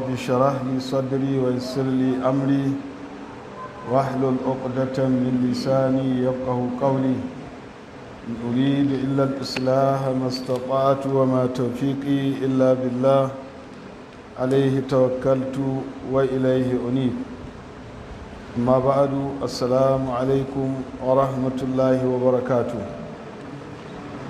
رب اشرح لي صدري ويسر لي أمري واحلل عقدة من لساني يفقه قولي. إن أريد إلا الإصلاح ما استطعت وما توفيقي إلا بالله، عليه توكلت وإليه أنيب. أما بعد، السلام عليكم ورحمة الله وبركاته.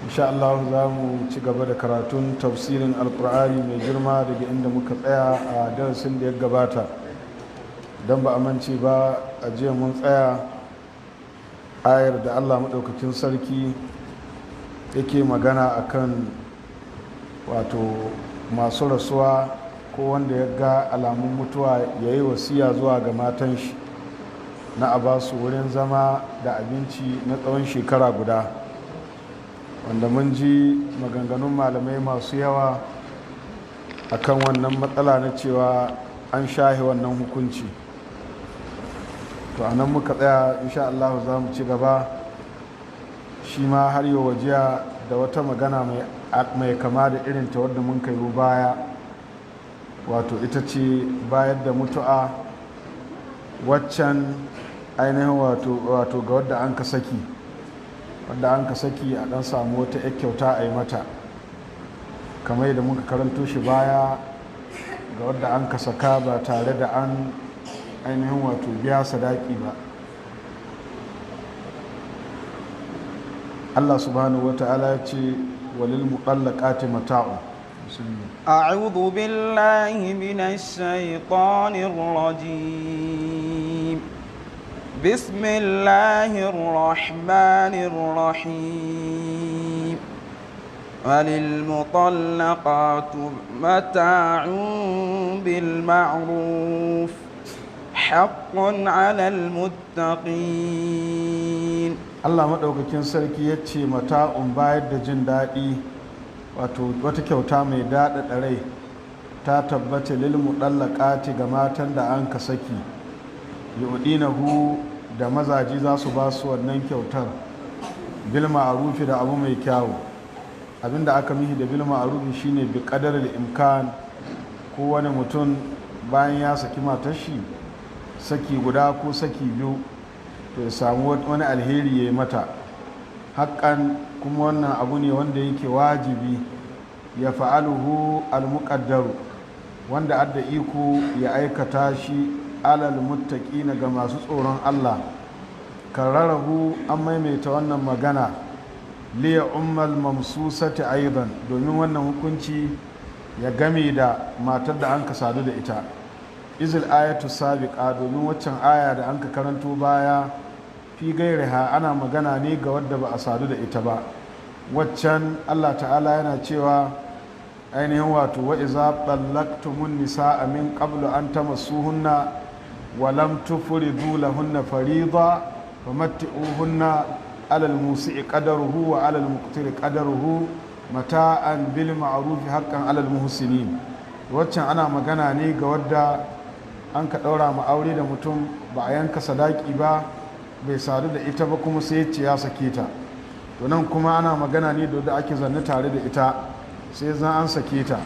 إن شاء الله za mu ci gaba da karatun tafsirin Alkur'ani mai girma daga inda muka tsaya a darasin da ya gabata. Don ba a mance ba, a jiya mun tsaya ayar da Allah maɗaukakin sarki yake magana akan wato masu rasuwa ko wanda ya ga alamun mutuwa ya yi wasiya zuwa ga matan shi na a ba su wurin zama da abinci na tsawon shekara guda, wanda mun ji maganganun malamai masu yawa akan wannan matsala na cewa an shahe wannan hukunci. To, a nan muka tsaya. Insha Allah za mu ci gaba shi ma har yau wajiya da wata magana mai kama da irin ta wadda mun kai baya, wato ita ce bayar da mutu'a waccan ainihin wato ga wadda an ka saki, wadda an ka saki a dan samu wata 'yar kyauta a yi mata, kamar yadda muka karanto shi baya ga wadda an ka saka ba tare da an ainihin wato biya sadaki ba. Allah subhanahu wa ta'ala ya ce walil muqallaqati mata'un. أعوذ بالله من الشيطان الرجيم. بسم الله الرحمن الرحيم. وللمطلقات متاع بالمعروف، حق على المتقين. Allah maɗaukakin sarki ya ce mata'un, bayar da jin daɗi, wato wata kyauta mai daɗaɗa rai ta tabbata lil muɗallaqati, ga matan da an ka saki, yu'dinahu, da mazaji za su ba su wannan kyautar, bil ma'rufi, da abu mai kyawu. Abinda aka mihi da bil ma'rufi shine bi qadaril imkan. Ko wani mutum bayan ya saki matar shi saki guda ko saki biyu, to ya samu wani alheri ya yi mata. Haƙƙan, kuma wannan abu ne wanda yake wajibi, ya fa'aluhu al-muqaddaru, wanda adda iko ya aikata shi, alal muttaqina, ga masu tsoron Allah. Kararahu, an maimaita wannan magana, liya ummal mamsusati aidan, domin wannan hukunci ya game da matar da an ka sadu da ita. Izil ayatu sabiqa, domin waccan aya da an ka karanto baya, fi gairiha, ana magana ne ga wadda ba a sadu da ita ba. Waccan Allah ta'ala yana cewa ainihin wato wa iza tallaqtumun nisaa min qablu an tamassuhunna wa lam tufridu lahunna fariida famatti'uhunna alal musi'i qadaruhu wa alal muqtiri qadaruhu mata'an bil ma'ruf haqqan alal muhsinin. Waccan ana magana ne ga wadda an ka ɗaura ma aure da mutum, ba a yanka sadaki ba, bai sadu da ita ba, kuma sai ce ya sake ta. To, nan kuma ana magana ne da ake zanne tare da ita, sai zan an sake ta,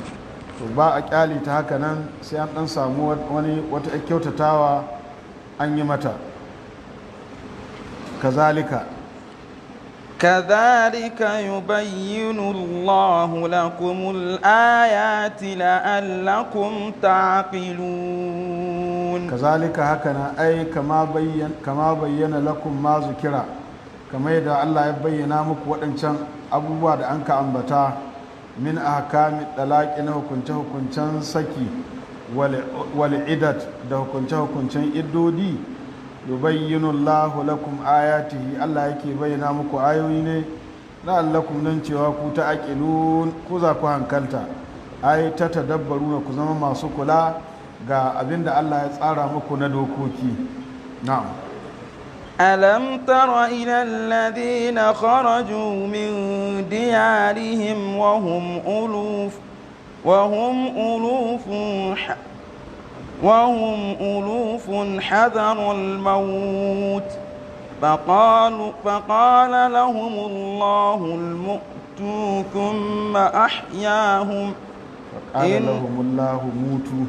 to ba a kyale ta haka nan, sai an dan samu wani wata kyautatawa an yi mata. Kazalika. كذلك يبين الله لكم الآيات لعلكم تعقلون. Kazalika, haka ai kama bayyana lakum ma zukira, kamar yadda Allah ya bayyana muku waɗancan abubuwa da an ka ambata, min ahkami dalaqi, na hukunce hukuncen saki, wal idat, da hukunce hukuncen iddodi, yubayyinu Allahu lakum ayatihi, Allah yake bayyana muku ayoyi ne, la'allakum, nan cewa ku, ta'qilun, ku za ku hankalta, ai ta tadabbaruna, ku zama masu kula ga abinda Allah ya tsara muku na dokoki. Na'am. ألم تر إلى الذين خرجوا من ديارهم وهم ألوف حذر الموت، فقال لهم الله موتوا ثم أحياهم. فقال لهم الله موتوا.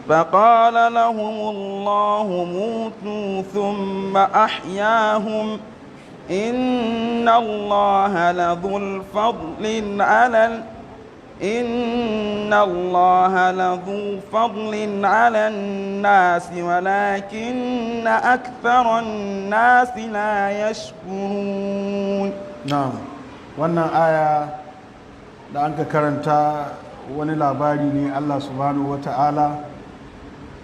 فقال لهم الله موتوا ثم أحياهم إن الله لذو الفضل على إن الله لذو فضل على الناس ولكن أكثر الناس لا يشكرون. Na'am, wannan aya da an ka karanta wani labari ne Allah subhanahu wata'ala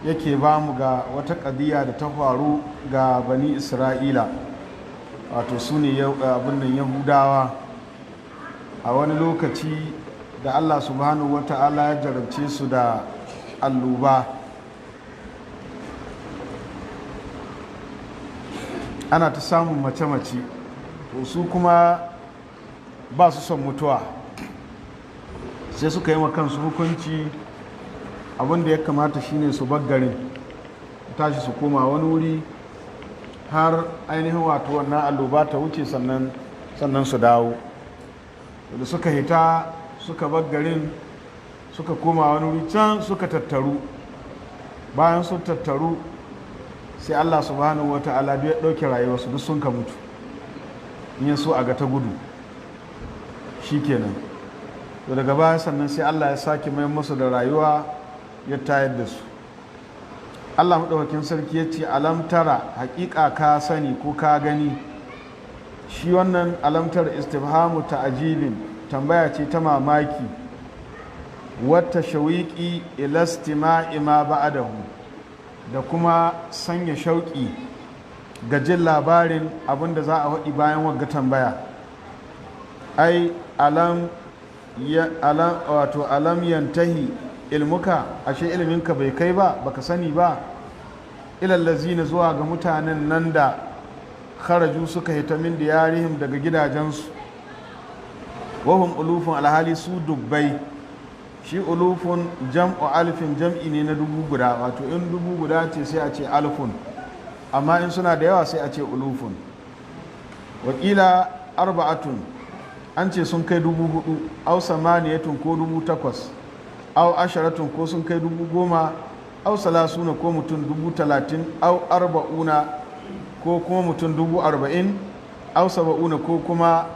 yake ba mu ga wata ƙadiyya da ta faru ga Bani Isra'ila, wato su ne abin nan Yahudawa, a wani lokaci da Allah subhanahu wata'ala ya jarabce su da alluba. Ana ta samun mace-mace, to su kuma ba su son mutuwa, sai suka yi wa kansu hukunci abinda ya kamata shine su bar garin, tashi su koma wani wuri har ainihin wato wannan alloba ta wuce, sannan su dawo. Da suka hita suka bar garin suka koma wani wuri can suka tattaru. Bayan sun tattaru, sai Allah subhanahu wata'ala duk ya ɗauke rayuwarsu, duk sun ka mutu. In ya so a ga ta gudu shikenan. To daga baya sannan sai Allah ya sake mai musu da rayuwa, ya tayar da su. Allah maɗaukakin sarki ya ce, alam tara, haƙiƙa ka sani ko ka gani. Shi wannan alamtar istifhamu ta'ajibin, tambaya ce ta mamaki, wata shawiƙi ilastima'i ma ba'adahu, da kuma sanya shauƙi ga jin labarin abinda za a haɗi bayan wagga tambaya. Ai alam ya alam, wato alam yantahi ilmuka, ashe iliminka bai kai ba, baka sani ba, ilallazina, zuwa ga mutanen nan da kharaju, suka hita, min diyarihim, daga gidajensu, wahum ulufun, alhali su dubbai. Shi ulufun jam'u alfin, jam'i ne na 1000, wato in 1000 ce sai a ce alfun, amma in suna da yawa sai a ce ulufun. Wakila arba'atun, an ce sun kai 4000, au samaniyatun, ko 8000, au asharatun, ko sun kai 10,000, au salasuna, ko mutum 30,000, au arba'una, ko kuma mutum 40,000, au saba'una, ko kuma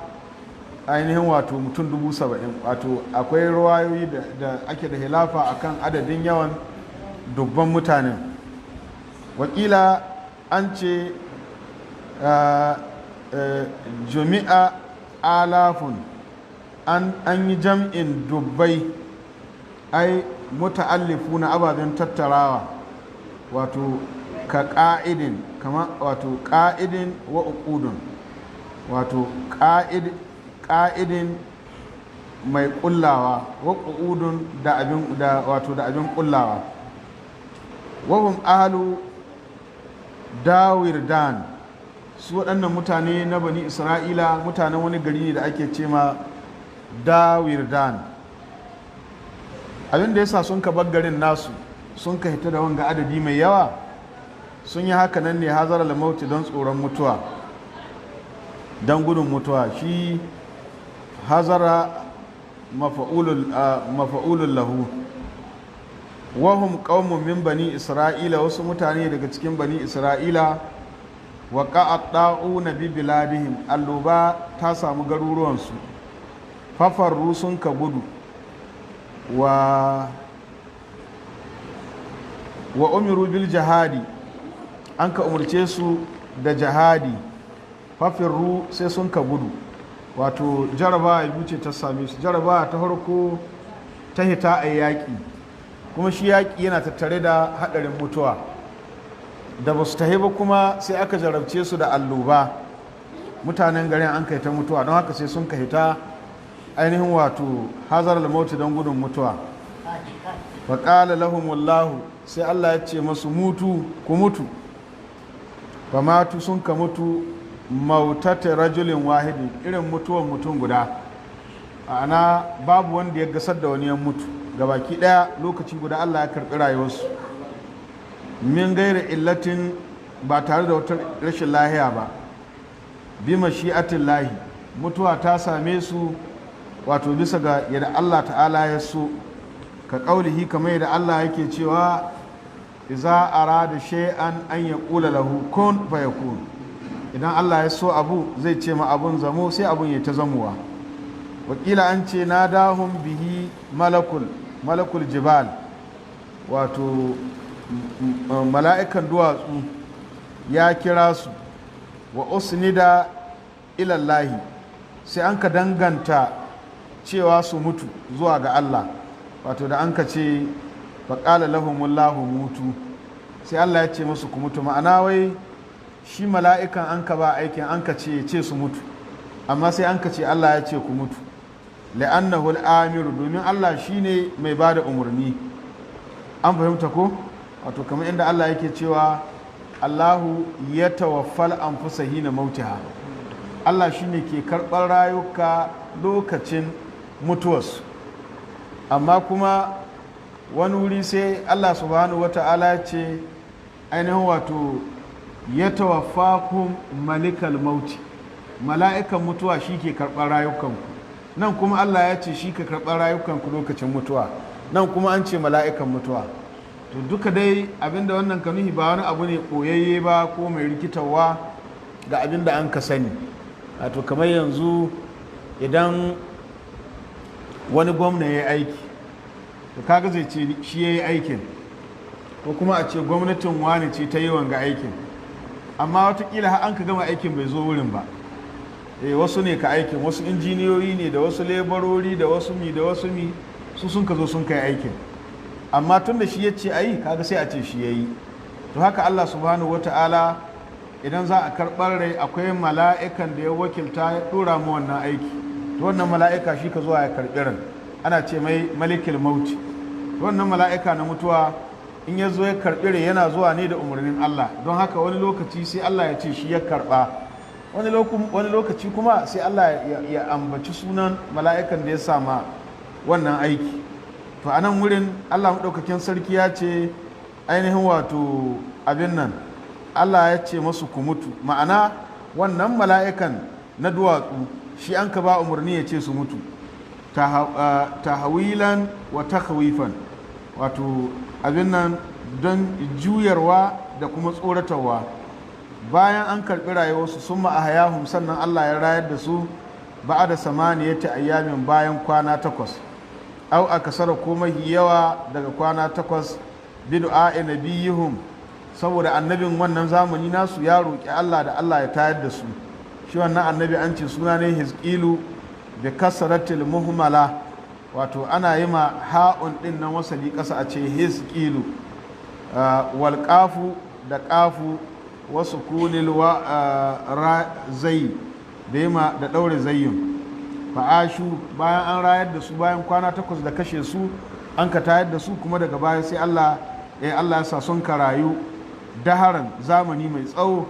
ainihin wato mutum 70,000. Wato akwai ruwayoyi da ake da hilafa akan adadin yawan dubban mutanen. Wakila an ce jumi'a alafun, an yi jam'in dubbai, ai muta'allifu na ababen tattarawa, wato ka ƙa'idin, kama wato ƙa'idin wa uqudun, wato ƙa'idin mai ƙullawa, wa qu'udun, da abin da wato da abin ƙullawa. Wahum ahlu Dawirdan, su waɗannan mutane na Bani Isra'ila mutanen wani gari ne da ake ce ma Dawirdan. Abin da yasa sun ka bar garin nasu sun ka hita da wanga adadi mai yawa, sun yi haka nan ne hazar al-mauti, don tsoron mutuwa, don gudun mutuwa. Shi hazara mafa'ulun lahu. Wahum qaumun min Bani Isra'ila, wasu mutane daga cikin Bani Isra'ila. Wa qa'adda'una bi biladihim, alluba ta samu garuruwansu, fafarru, sun ka gudu, wa umiru bil jihadi, an ka umarce su da jihadi, fafirru, sai sun ka gudu. Wato jarabawa biyu ce ta same su. Jarabawa ta farko ta hita a yaƙi, kuma shi yaƙi yana tattare da haɗarin mutuwa. Da ba su tahi ba kuma sai aka jarabce su da alluba, mutanen garin an kai ta mutuwa. Don haka sai sun ka hita ainihin wato hazar al don gudun mutuwa. Faƙala lahumullahu, sai Allah ya ce masu, mutu, ku mutu. Famatu, sun ka mutu, mautata rajulin wahidin, irin mutuwan mutum guda, ana babu wanda ya gasar da wani ya mutu. Gabaki daya lokaci guda Allah ya karbi rayuwarsu, min gaira illatin, ba tare da wata rashin lahiya ba, bi mashi'atin lahi, mutuwa ta same su wato bisa ga yadda Allah ta'ala ya so, ka ƙaulihi, kamar yadda Allah yake cewa. Iza arada shay'an an yaqula lahu kun fayakun. Idan Allah ya so abu, zai ce ma abun zamo, sai abun ya ta zamuwa. Wakila, an ce nadahum bihi malakul jibal, wato mala'ikan duwatsu ya kira su. Wa usnida ilallahi, sai an ka danganta cewa su mutu zuwa ga Allah. Wato da an ka ce faƙala lahumullahu mutu, sai Allah ya ce musu ku mutu. Ma'ana wai shi mala'ikan an ka ba aikin, an ka ce su mutu, amma sai an ka ce Allah ya ce ku mutu. La'annahu al'amiru, domin Allah shine mai ba da umarni. An fahimta ko? Wato kamar inda Allah yake cewa Allahu ya tawaffal anfusa hina mautiha, Allah shine ke karɓar rayuka lokacin mutuwarsu. Amma kuma wani wuri sai Allah subhanahu wata'ala ya ce ainihin wato ya tawaffakum malikal mauti, mala'ikan mutuwa shi ke karɓar rayukanku. Nan kuma Allah ya ce shi ka karɓar rayukanku lokacin mutuwa, nan kuma an ce mala'ikan mutuwa. To duka dai abinda wannan ka nuhi ba wani abu ne ɓoyayye ba ko mai rikitarwa ga abinda an ka sani. Wato kamar yanzu idan wani gwamna ya yi aiki, to kaga zai ce shi ya yi aikin, ko kuma a ce gwamnatin wani ce ta yi wanga aikin. Amma watakila har an ka gama aikin bai zo wurin ba. Wasu ne ka aikin, wasu injiniyoyi ne da wasu lebarori da wasu mi da wasu mi, su sun ka zo sun kai aikin. Amma tun da shi ya ce a yi, kaga sai a ce shi ya yi. To haka Allah subhanahu wata'ala idan za a karɓar rai, akwai mala'ikan da ya wakilta ya ɗora mu wannan aiki. To wannan mala'ika shi ka zuwa ya karɓi ran, ana ce mai malikil mauti. To wannan mala'ika na mutuwa in ya zo ya karɓi rai, yana zuwa ne da umarnin Allah. Don haka wani lokaci sai Allah ya ce shi ya karɓa, wani lokaci kuma sai Allah ya ambaci sunan mala'ikan da ya sama wannan aiki. To a nan wurin Allah maɗaukakin sarki ya ce ainihin wato abin nan, Allah ya ce masu ku mutu. Ma'ana wannan mala'ikan na duwatsu shi an ka ba umarni ya ce su mutu, tahawilan wa takhwifan, wato abin nan don juyarwa da kuma tsoratarwa. Bayan an karɓi rayuwarsu, sun ahayahum, sannan Allah ya rayar da su, ba'ada samaniyati ayyamin, bayan kwana 8, au akasara, ko mahi yawa daga kwana 8, bi du'a'i nabiyihum, saboda annabin wannan zamani nasu ya roƙi Allah da Allah ya tayar da su. Shi wannan annabi an ce suna ne Hizqilu, bi kasratil muhmala, wato ana yi ma ha'un din nan wasali ƙasa, a ce Hizqilu, wal qafu da qafu, wasu kunil wa ra zai da yi ma da ɗaure zayyun. Fa'ashu, bayan an rayar da su bayan kwana 8 da kashe su, an ka tayar da su kuma daga baya, sai Allah ya sa sun ka rayu daharan, zamani mai tsawo.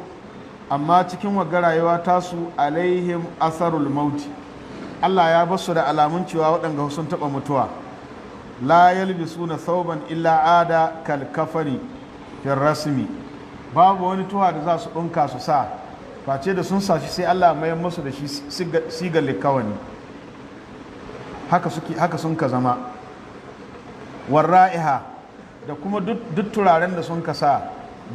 Amma cikin wagga rayuwa tasu, alaihim asarul mauti, Allah ya basu da alamun cewa waɗanga sun taɓa mutuwa. La yalbisuna thawban illa ada kal kafani fi rasmi, babu wani tuha da za su ɗunka su sa face da sun sa shi sai Allah mayar musu da shi sigar likawani. Haka suke, haka sun ka zama. Warra'iha, da kuma duk turaren da sun ka sa,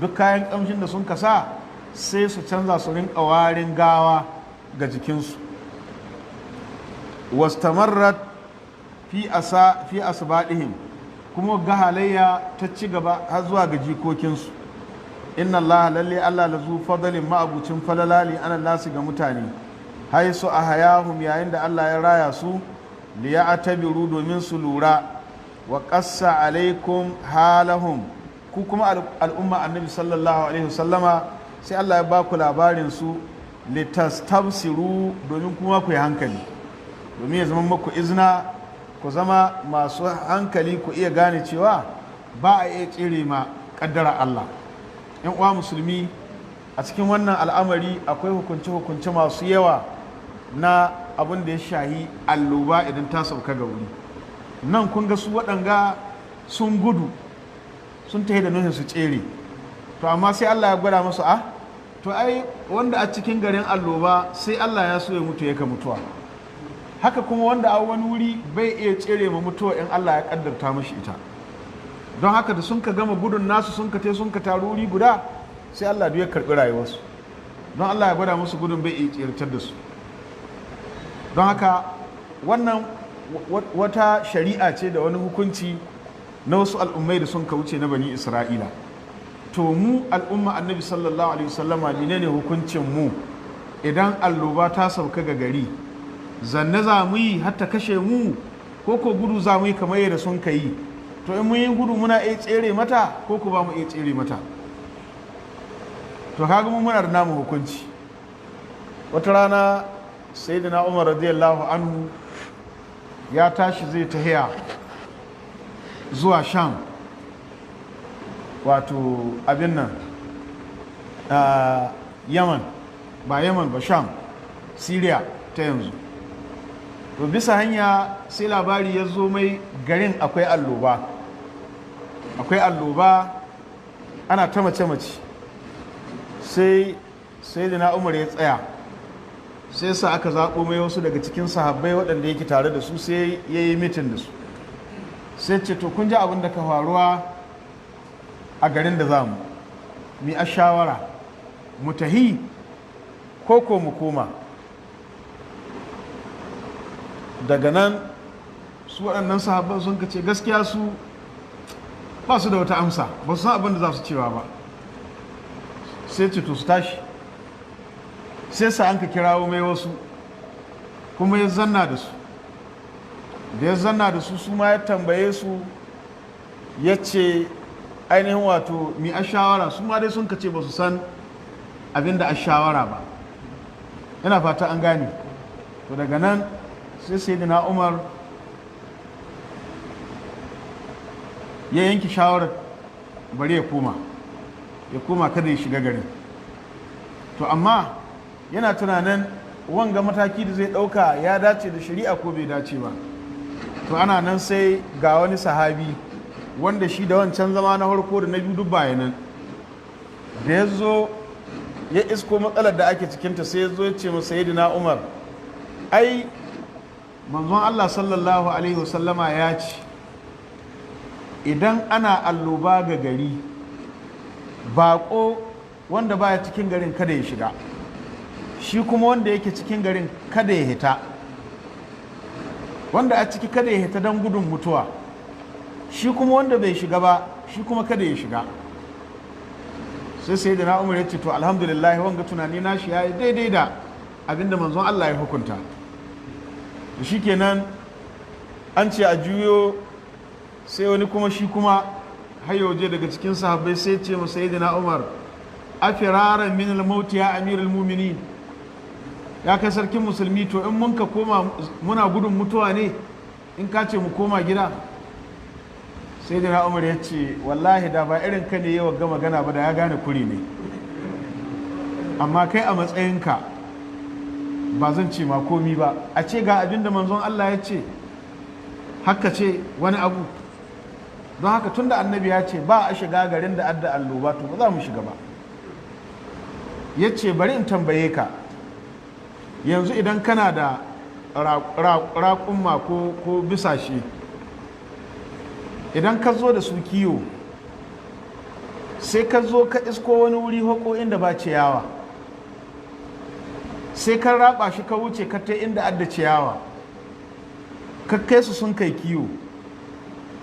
duk kayan kamshin da sun ka sa, sai su canza su rinka warin gawa ga jikinsu. Wastamarrat fi asbadihim, kuma ga halayya ta ci gaba har zuwa ga jikokinsu. Inna Allah, lalle Allah, la zu fadalin, ma'abucin falalali, ana nasu, ga mutane, haisu a hayahum, yayin da Allah ya raya su, liya'tabiru, domin su lura. Wa qassa alaikum halahum, ku kuma al'umma annabi sallallahu alaihi wasallama, sai Allah ya ba ku labarin su, litastabsiru, domin kuma ku yi hankali, domin ya zama muku izina, ku zama masu hankali, ku iya gane cewa ba a iya tsere ma kaddara Allah. Yan uwa musulmi, a cikin wannan al'amari akwai hukunce-hukunce masu yawa na abin da ya shahi alloba idan ta sauka ga wuri. Nan kun ga su waɗanga sun gudu, sun tafi da nuhin su tsere. To amma sai Allah ya gwada musu, a to ai wanda a cikin garin alloba sai Allah ya so ya mutu ya ka mutuwa. Haka kuma wanda a wani wuri bai iya tsere ma mutuwa in Allah ya kaddarta mashi ita. Don haka da sun ka gama gudun nasu, sun ka te sun ka taru wuri guda, sai Allah duk ya karɓi rayuwarsu, don Allah ya gwada musu gudun bai iya tsirtar da su. Don haka wannan wata shari'a ce da wani hukunci na wasu al'ummai da sun ka wuce na Bani Isra'ila. To mu al'umma Annabi sallallahu alaihi wasallama, menene hukuncin mu idan alloba ta sauka ga gari? Zanne za mu yi har ta kashe mu, ko ko gudu za mu yi kamar yadda sun ka yi? To in mun yi gudu, muna iya tsere mata ko ko ba mu iya tsere mata? To kaga mu muna da namu hukunci. Wata rana Sayyidina Umar radiyallahu anhu ya tashi zai tahiya zuwa Sham, wato abin nan, Yaman, ba Yaman ba, Sham, Syria ta yanzu. To bisa hanya sai labari ya zo mai garin akwai alloba, akwai alloba, ana ta mace-mace. Sai Sayyidina Umar ya tsaya, sai sa aka zaɓo mai wasu daga cikin sahabbai waɗanda yake tare da su, sai ya yi meeting da su, sai ce, "To kun ji abin da ka faruwa a garin da za mu mi, a shawara mu tahi ko ko mu koma?" Daga nan su waɗannan sahabban sun ce gaskiya su ba su da wata amsa, ba su san abin da za su cewa ba. Sai ce to su tashi. Sai sa an ka kirawo mai wasu, kuma ya zanna da su. Da ya zanna da su, su ma ya tambaye su, ya ce ainihin wato mi a shawara? Su ma dai sun ka ce ba su san abin da a shawara ba. Yana fata an gane. To daga nan sai Sayyidina Umar ya yanki shawarar bari ya koma, ya koma, kada ya shiga garin. To amma yana tunanin wanga mataki da zai ɗauka ya dace da shari'a ko bai dace ba. To ana nan sai ga wani sahabi wanda shi da wancan zama na farko da na biyu duk bayanan da ya zo ya isko matsalar da ake cikinta, sai ya zo ya ce masa, "Sayyidina Umar, ai manzon Allah sallallahu alaihi wasallama ya ce idan ana alloba ga gari, baƙo wanda baya cikin garin kada ya shiga, shi kuma wanda yake cikin garin kada ya hita. Wanda a ciki kada ya hita don gudun mutuwa, shi kuma wanda bai shiga ba, shi kuma kada ya shiga." Sai Sayyidina Umar ya ce, "To alhamdulillah, wanga tunani nashi ya yi daidai da abinda manzon Allah ya hukunta." Shi kenan an ce a juyo, sai wani kuma shi kuma hayoje daga cikin sahabbai sai ce masa, "Sayyidina Umar, afiraran min al-maut ya amirul mu'minin? Ya kai sarkin musulmi, to in mun ka koma muna gudun mutuwa ne in ka ce mu koma gida?" Sayyidina Umar ya ce, "Wallahi da ba irin ka ne yawa ga magana ba, da ya gane kuri ne, amma kai a matsayinka ba zan ce ma komi ba. A ce ga abin da manzon Allah ya ce, haka ce wani abu. Don haka tunda Annabi ya ce ba a shiga garin da adda alloba, to ba za mu shiga ba." Ya ce, "Bari in tambaye ka, yanzu idan kana da raƙumma ko bisashe, idan ka zo da su kiyo, sai ka zo ka isko wani wuri hako inda ba ciyawa, sai ka raba shi ka wuce ka ta inda adda ciyawa, ka kai su sun kai kiyo,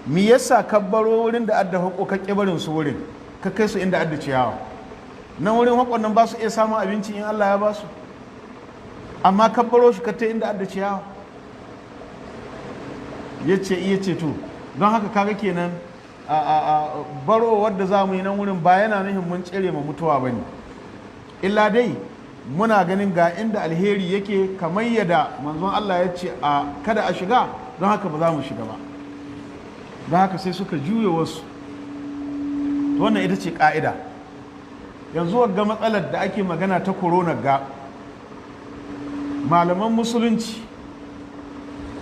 me yasa ka baro wurin da adda hako, ka ƙi barin su wurin, ka kai su inda adda ciyawa? Nan wurin hakon nan ba su iya samun abinci in Allah ya ba su, amma ka baro shi ka ta inda adda ciyawa?" Ya ce iya ce, "To don haka kaga kenan a baro wadda za mu yi nan wurin ba yana nufin mun tsere ma mutuwa ba ne, illa dai muna ganin ga inda alheri yake, kamar yadda manzon Allah ya ce a kada a shiga, don haka ba za mu shiga ba." Don haka sai suka juye wasu. Wannan ita ce ka'ida. Yanzu ga matsalar da ake magana ta corona, ga malaman musulunci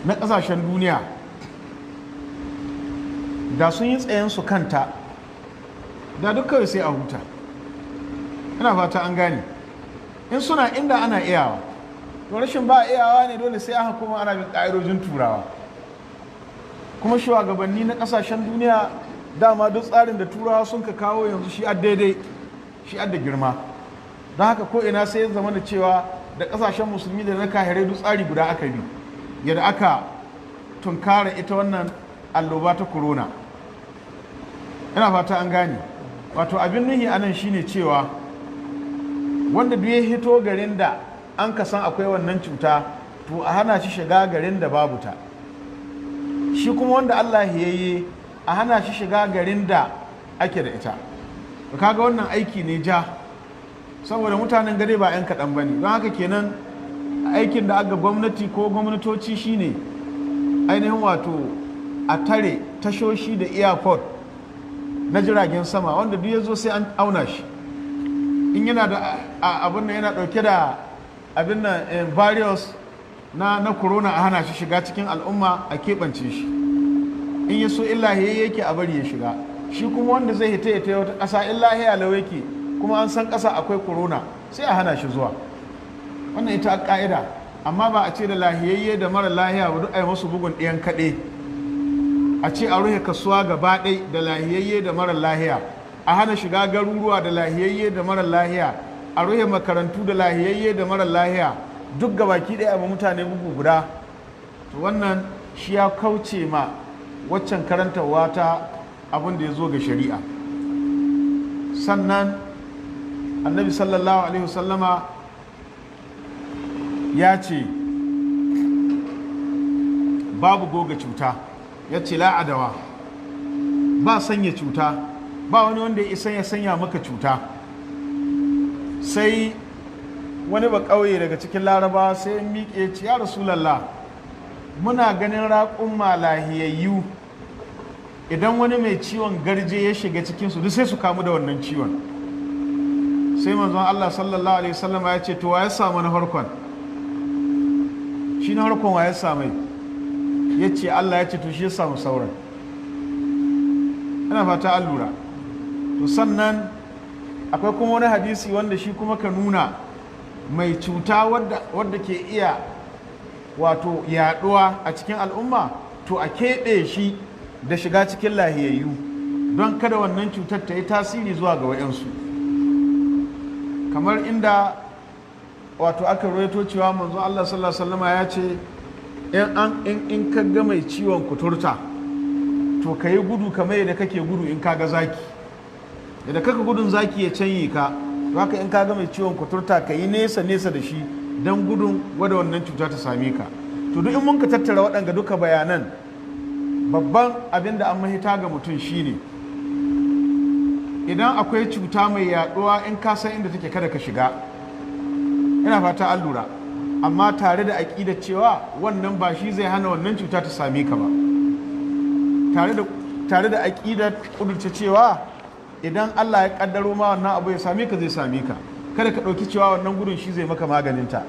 na ƙasashen duniya da sun yi tsayen su kanta, da duk kawai sai a huta. Ina fata an gane. In suna inda ana iyawa. To rashin ba iyawa ne, dole sai aka kuma ana bin ƙa'idojin Turawa. Kuma shugabanni na ƙasashen duniya Dama duk tsarin da Turawa sun ka kawo yanzu shi daidai, shi da girma. Don haka ko ina sai ya zama da cewa da kasashen Musulmi da na kahirai duk tsari guda aka bi yadda aka tunkara ita wannan alloba ta corona. Ina fata an gane. Wato abin nuhi anan shine cewa wanda duk ya hito garin da an ka san akwai wannan cuta, to a hana shi shiga garin da babu ta. Shi kuma wanda Allah ya yi, a hana shi shiga garin da ake da ita. Kaga wannan aiki ne ja, saboda mutanen gare ba 'yan kaɗan ba ne. Don haka kenan aikin da aka gwamnati ko gwamnatoci shine ainihin wato a tare tashoshi da airport na jiragen sama. Wanda duk ya zo sai an auna shi, in yana da abin nan, yana dauke da abin nan, virus na corona, a hana shi shiga cikin al'umma, a keɓance shi. In ya so illa yake, a bari ya shiga. Shi kuma wanda zai hita ya wata ƙasa, in lahiya lau yake kuma an san ƙasa akwai corona, sai a hana shi zuwa. Wannan ita a ƙa'ida. Amma ba a ce da lahiyayye da mara lahiya ba duk a yi masu bugun ɗayan kaɗe, a ce a rufe kasuwa gaba ɗai da lahiyayye da mara lahiya, a hana shiga garuruwa da lahiyayye da mara lahiya, a rufe makarantu da lahiyayye da mara lahiya, duk gabaki ɗaya abu mutane bugu guda. To wannan shi ya kauce ma waccan karantarwa ta abin da ya zo ga shari'a. Sannan Annabi sallallahu alaihi wasallama ya ce babu goga cuta. Ya ce la'adawa, ba sanya cuta, ba wani wanda ya isa ya sanya maka cuta. Sai wani ba ƙauye daga cikin Laraba sai ya miƙe ce, "Ya Rasulallah, muna ganin raƙumma lahiyayyu, idan wani mai ciwon garje ya shiga cikinsu, duk sai su kamu da wannan ciwon." Sai manzon Allah sallallahu alaihi wasallam ya ce, "To wa ya samu na farkon shi? Na farkon wa ya samai?" Ya ce, "Allah." Ya ce, "To shi ya samu sauran." Ina fata an lura. To sannan akwai kuma wani hadisi wanda shi kuma ka nuna mai cuta wadda ke iya wato yaduwa a cikin al'umma, to a keɓe shi da shiga cikin lahiyayyu don kada wannan cutar ta yi tasiri zuwa ga wayansu. Kamar inda wato aka rawaito cewa manzo Allah sallallahu alaihi wasallam ya ce in ka ga mai ciwon kuturta, to ka yi gudu kamar yadda kake gudu in ka ga zaki. Yadda kaka gudun zaki ya canye ka, to haka in ka ga mai ciwon kuturta, ka yi nesa nesa da shi don gudun gwada wannan cuta ta same ka. To duk in mun ka tattara waɗanga duka bayanan, babban abin da an mahita ga mutum shine idan akwai cuta mai yaduwa, in ka san inda take, kada ka shiga. Ina fata an lura. Amma tare da aƙida cewa wannan ba shi zai hana wannan cuta ta same ka ba, tare da aƙidar ƙudurce cewa idan Allah ya ƙaddaro ma wannan abu ya same ka, zai same ka. Kada ka ɗauki cewa wannan gudun shi zai maka maganinta.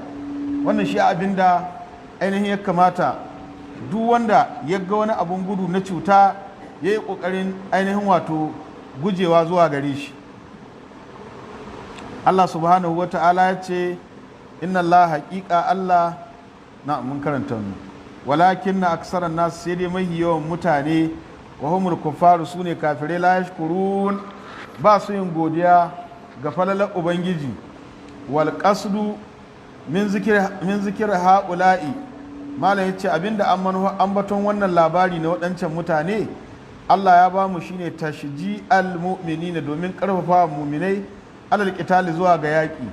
Wannan shi abin da ainihin ya kamata duk wanda ya ga wani abun gudu na cuta ya yi ƙoƙarin ainihin wato gujewa zuwa gare shi. Allah subhanahu wa ta'ala ya ce, inna Allah, haƙiƙa Allah na mun karanta wannan. Walakin na aksaran nasu, sai dai mahi yawan mutane, wa humul kuffaru, su ne kafirai, la yashkurun, ba su yin godiya ga falalar Ubangiji. Wal qasdu min zikir ha'ula'i, malam yace abinda an manufa ambaton wannan labari na waɗancan mutane Allah ya ba mu shine tashji al mu'minina, domin karfafa mu'minai, alal qitali, zuwa ga yaƙi.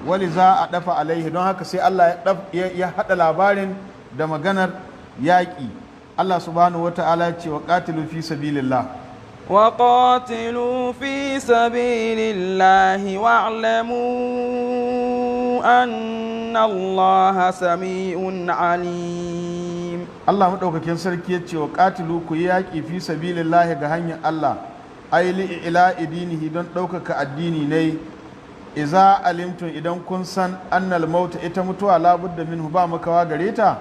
Wali za a dafa alaihi, don haka sai Allah ya haɗa labarin da maganar yaƙi. Allah subhanahu wa ta'ala ya ce, wa qatilu fi sabilillah. وقاتلوا في سبيل الله واعلموا أن الله سميع عليم. Allah maɗaukakin sarki ya ce, wa qatilu, ku yi yaƙi, fi sabilillah, ga hanyar Allah, ai li ila dinihi, don ɗaukaka addini ne. Iza alimtum, idan kun san, annal mauta, ita mutuwa, labudda minhu, ba makawa gare ta,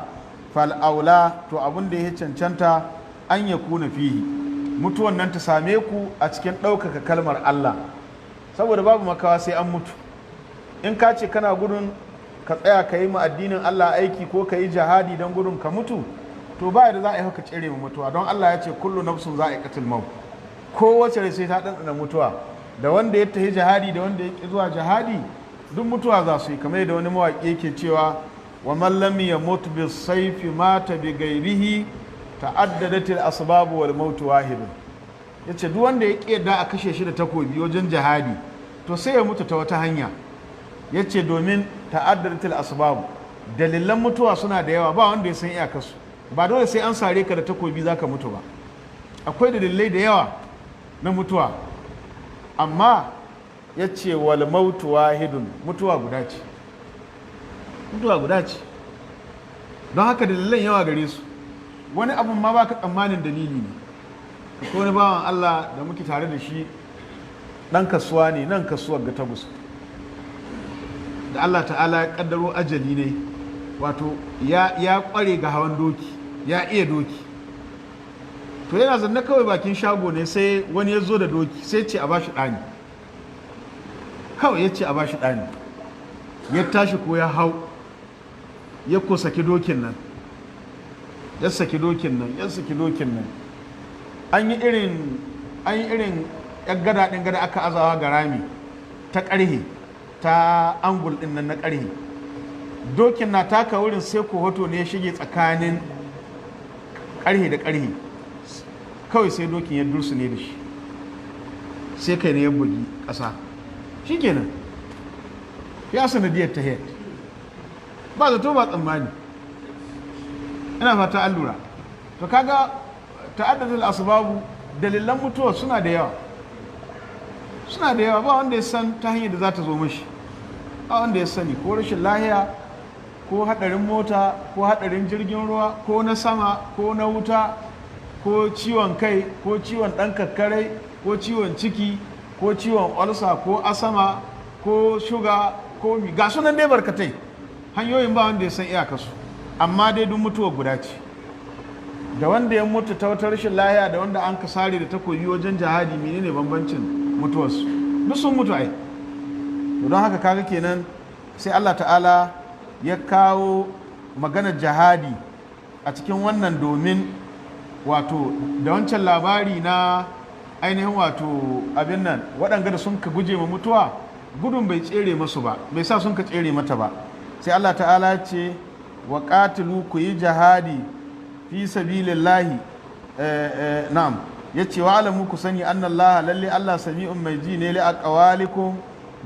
fal aula, to abin da ya cancanta, an ya kuna fihi, mutuwan nan ta same ku a cikin ɗaukaka kalmar Allah, saboda babu makawa sai an mutu. In ka ce kana gudun ka tsaya ka yi ma addinin Allah aiki ko ka yi jihadi don gudun ka mutu, to ba da za a yi haka tsere ma mutuwa, don Allah ya ce kullu nafsun za'iqatul maut. Kowace rai sai ta ɗanɗana mutuwa, da wanda ya tafi jihadi da wanda ya ƙi zuwa jihadi, duk mutuwa za su yi. Kamar yadda wani mawaƙi yake cewa, wa man lam yamut bi sayfi mata bi ghairihi, ta'addadat al asbab wal maut wahid. Yace duk wanda ya ƙi yadda a kashe shi da takobi wajen jihadi, to sai ya mutu ta wata hanya. Yace domin ta'addadat al asbab, dalilan mutuwa suna da yawa, ba wanda ya san iyakarsu. Ba dole sai an sare ka da takobi zaka mutu ba, akwai dalilai da yawa na mutuwa. Amma ya ce wal mautu wahidun, mutuwa guda ce, mutuwa guda ce. Don haka dalilan yawa gare su, wani abun ma baka tsammanin dalili ne. Akwai wani bawan Allah da muke tare da shi, ɗan kasuwa ne nan kasuwar ga Tagus, da Allah ta'ala ya kaddaro ajali ne. Wato ya kware ga hawan doki, ya iya doki. To yana zanne kawai bakin shago ne, sai wani ya zo da doki, sai ce a bashi ɗani. Kawai ya ce a bashi ɗani, ya tashi ko ya hau, ya ko saki dokin nan, ya saki dokin nan, ya saki dokin nan. An yi irin yan gada ɗin, gada aka azawa ga rami ta ƙarhe, ta angul ɗin nan na ƙarhe. Dokin na taka wurin, sai ko hoto ne ya shige tsakanin ƙarhe da ƙarhe. Kawai sai dokin ya dursu ne da shi, sai kai ne ya bugi ƙasa. Shi kenan, ya sanadiyar ta head, ba zato ba tsammani. Ina fata an lura. To kaga ta'addadul asbabu, dalilan mutuwa suna da yawa, suna da yawa. Ba wanda ya san ta hanyar da za ta zo mashi, ba wanda ya sani, ko rashin lahiya, ko hadarin mota, ko hadarin jirgin ruwa, ko na sama, ko na wuta, ko ciwon kai, ko ciwon ɗan kakkarai, ko ciwon ciki, ko ciwon olsa, ko asama, ko shuga, ko mi, ga sunan dai barkatai. Hanyoyin ba wanda ya san iyakarsu, amma dai duk mutuwa guda ce. Da wanda ya mutu ta wata rashin lahiya da wanda an kasare da takobi wajen jihadi, menene bambancin mutuwarsu? Duk sun mutu ai. To don haka kaga kenan sai Allah ta'ala ya kawo maganar jihadi a cikin wannan, domin wato da wancan labari na ainihin wato abin nan, waɗanga da sun ka guje ma mutuwa, gudun bai tsere masu ba, bai sa sun ka tsere mata ba. Sai Allah ta'ala ce, wa qatilu, ku yi jihadi, fi sabilillahi. Na'am, yace wa alamu, ku sani, annallaha, lalle Allah, sami'un, mai ji ne, li aqwalikum,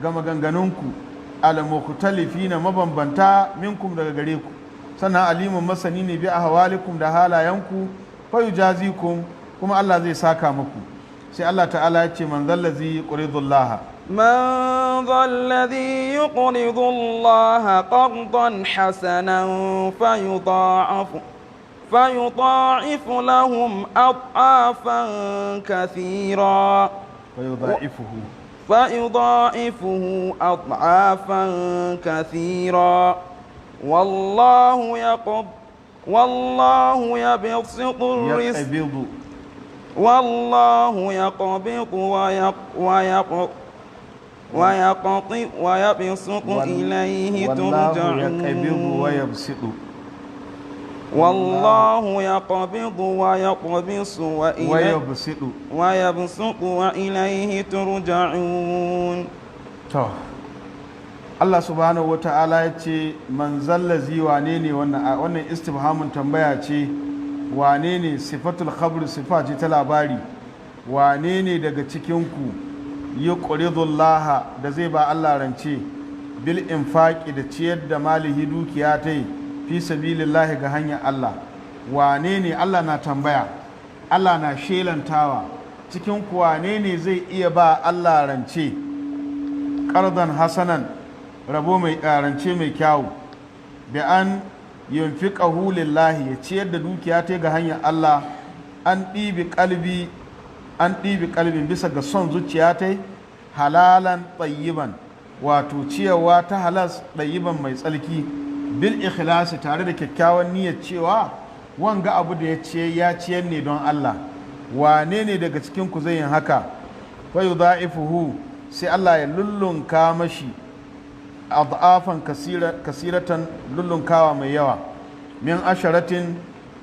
ga maganganunku, al mukhtalifina, mabambanta, minkum, daga gare ku. Sannan alimun, masani ne, bi ahwalikum, da halayenku, fa yujazikum, kuma Allah zai saka muku. Sai Allah ta'ala ya ce, man zallazi yuqridullaha. من ذا الذي يقرض الله قرضا حسنا فيضاعف لهم أضعافا كثيرا. فيضاعفه. فيضاعفه أضعافا كثيرا، والله يبسط الرزق. يقبض. والله يقبض ويقطع ويبسط إليه والله ترجعون. يقبض ويبسط. والله يقبض ويقبض وإليه ويبسط. ويبسط وإليه ترجعون. To Allah subhanahu wata'ala ya ce, man zallazi, wane ne wannan? Wannan istifhamun tambaya ce. Wane ne? Sifatul khabr, sifa ce ta labari. Wane ne daga cikinku yuqridullaha, da zai ba Allah rance, bil infaqi, da ciyar da, malihi, dukiya ta yi, fi sabilillahi, ga hanyar Allah? Wane ne? Allah na tambaya, Allah na shelantawa, cikin ku wane ne zai iya ba Allah rance, qardan hasanan, rabo mai rance mai kyawu, bi an yunfiqahu lillahi, ya ciyar da dukiya ta ga hanyar Allah, an ɗibi kalbi, an ɗibi kalbin, bisa ga son zuciya ta, halalan tayyiban, wato ciyarwa ta halas, tayyiban, mai tsalki, bil ikhlasi, tare da kyakkyawan niyyar cewa wanga abu da ya ce ya ciyar ne don Allah. Wane ne daga cikin ku zai yin haka? Fa yudha'ifuhu, sai Allah ya lullunka mashi, ad'afan kasiratan, lullunkawa mai yawa, min asharatin,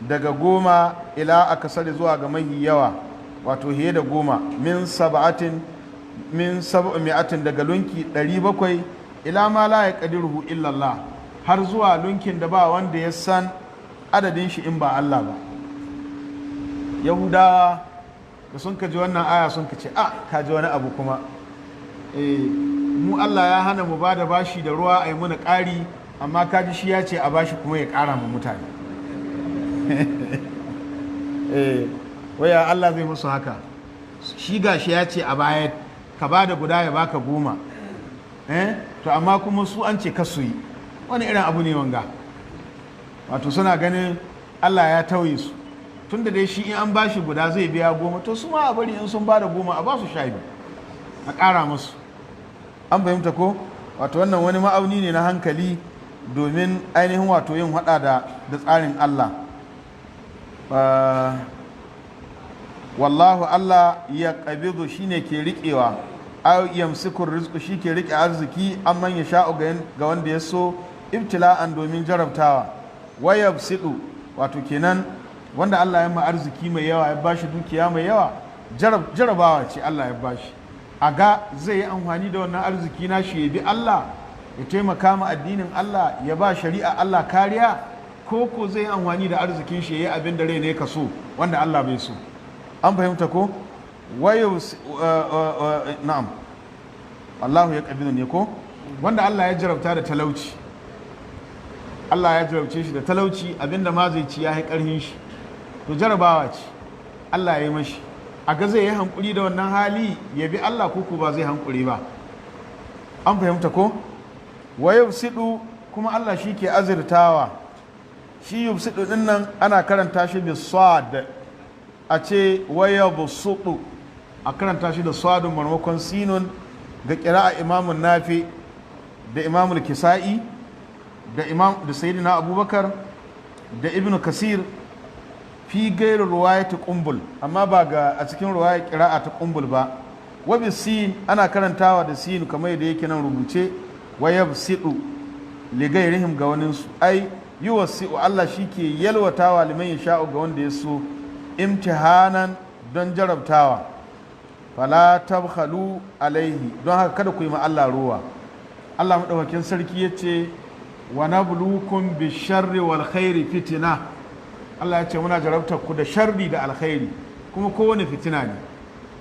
daga 10, ila akasari, zuwa ga mahi yawa. Wato hiye da 10, min sab'atin, min 700, daga lunki 700, ila ma la yaqdiruhu illa Allah, har zuwa lunkin da ba wanda ya san adadin shi in ba Allah ba. Yahudawa da sun ka ji wannan aya sun ka ce, "A ka ji wani abu kuma. Mu Allah ya hana mu ba da bashi da ruwa a yi muna ƙari, amma ka ji shi ya ce a bashi kuma ya ƙara ma mutane. Waya Allah zai musu haka? Shi gashi ya ce a baya ka ba da guda ya baka 10. To amma kuma su an ce kasu yi. Wani irin abu ne wanga?" Wato suna ganin Allah ya tauye su, tunda dai shi in an bashi guda zai biya 10, to su ma a bari in sun ba da 10 a ba su 12, a ƙara musu. An fahimta ko? Wato wannan wani ma'auni ne na hankali domin ainihin wato yin hada da tsarin Allah. Wallahu, Allah, ya ƙabidu, shine ke riƙewa, aw yamsikur rizqu, shi ke riƙe arziki, amman ya sha'u, ga wanda ya so, ibtila'an, domin jarabtawa, wa yabsidu. Wato kenan wanda Allah ya ma arziki mai yawa, ya bashi dukiya mai yawa, jarabawa ce Allah ya bashi, a ga zai yi amfani da wannan arziki na shi ya bi Allah, ya taimaka ma addinin Allah, ya ba shari'a Allah kariya, ko ko zai yi amfani da arzikin shi ya yi abin da rai ne ka so wanda Allah bai so. An fahimta ko? Wayo na'am, Allahu ya kabilu ne ko? Wanda Allah ya jarabta da talauci, Allah ya jarabce shi da talauci, abinda ma zai ci ya yi karhin shi, to jarabawa ce Allah ya yi mashi, a ga zai yi hankuri da wannan hali ya bi Allah ko ba zai hankuri ba. An fahimta ko? Wa yubsidu, kuma Allah shi ke azurtawa. Shi yubsidu din nan ana karanta shi bi sad, a ce wa yabsudu, a karanta shi da sadun marmakon sinun, ga ƙira'a Imamun Nafi da Imamul Kisa'i da Imam da Sayyidina Abubakar da Ibnu Kasir, fi gairin ruwayati Qumbul, amma ba ga a cikin ruwayar ƙira'a ta Qumbul ba. Wa bi sin, ana karantawa da sin kamar yadda yake nan rubuce, wa yabsidu li gairihim, ga waninsu, ai yuwassi'u, Allah shi ke yalwatawa, liman yasha'u, ga wanda ya so, imtihanan, don jarabtawa. Fala tabkhalu alaihi, don haka kada ku yi ma Allah ruwa. Allah madaukakin sarki ya ce, "Wa nabluukum bisharri wal khairi fitina." Allah ya ce muna jarabtar ku da sharri da alkhairi, kuma kowane fitina ne.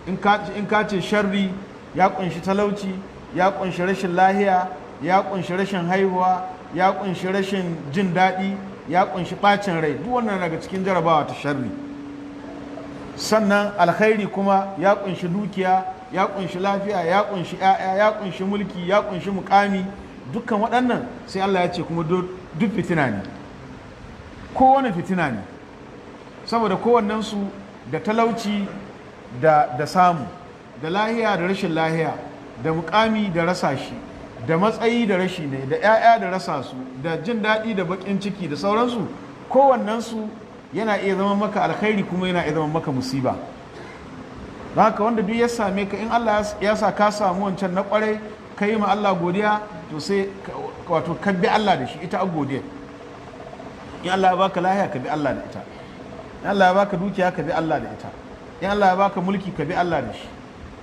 In ka ce sharri ya kunshi talauci, ya kunshi rashin lahiya, ya kunshi rashin haihuwa, ya kunshi rashin jin daɗi, ya kunshi ɓacin rai, duk wannan daga cikin jarabawa ta sharri. Sannan alkhairi kuma ya kunshi dukiya, ya kunshi lafiya, ya kunshi 'ya'ya, ya kunshi mulki, ya kunshi mukami. Dukkan waɗannan sai Allah ya ce kuma duk fitina ne, kowane fitina ne, saboda kowannensu, da talauci da samu, da lahiya da rashin lahiya, da mukami da rasa shi, da matsayi da rashi ne, da 'ya'ya da rasa su, da jin daɗi da baƙin ciki da sauransu, kowannensu yana iya zama maka alkhairi kuma yana iya zama maka musiba. Don haka wanda duk ya same ka, in Allah ya sa ka samu wancan na kwarai, ka yi ma Allah godiya, to sai wato ka bi Allah da shi, ita a godiya. In Allah ya baka lahiya, ka bi Allah da ita. In Allah ya baka dukiya, ka bi Allah da ita. In Allah ya baka mulki, ka bi Allah da shi.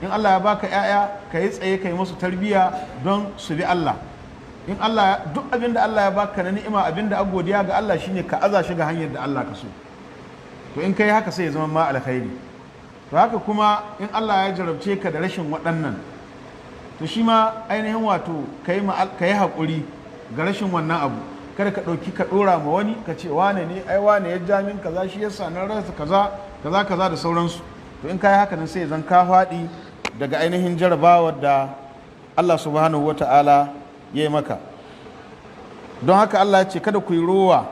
In Allah ya baka 'ya'ya, ka yi tsaye ka yi musu tarbiyya don su bi Allah. In Allah, duk abin da Allah ya baka na ni'ima, abin da a godiya ga Allah shine ka aza shi ga hanyar da Allah ka so. To in ka yi haka sai ya zama ma alkhairi. To haka kuma in Allah ya jarabce ka da rashin waɗannan, to shi ma ainihin wato ka yi haƙuri ga rashin wannan abu. Kada ka ɗauki ka ɗora ma wani, ka ce wane ne, ai wane ya ja min kaza, shi yasa na rasa kaza kaza kaza da sauransu. To in ka yi haka nan sai zan ka faɗi daga ainihin jarabawar da Allah subhanahu wa ta'ala ya yi maka. Don haka Allah ya ce kada ku yi rowa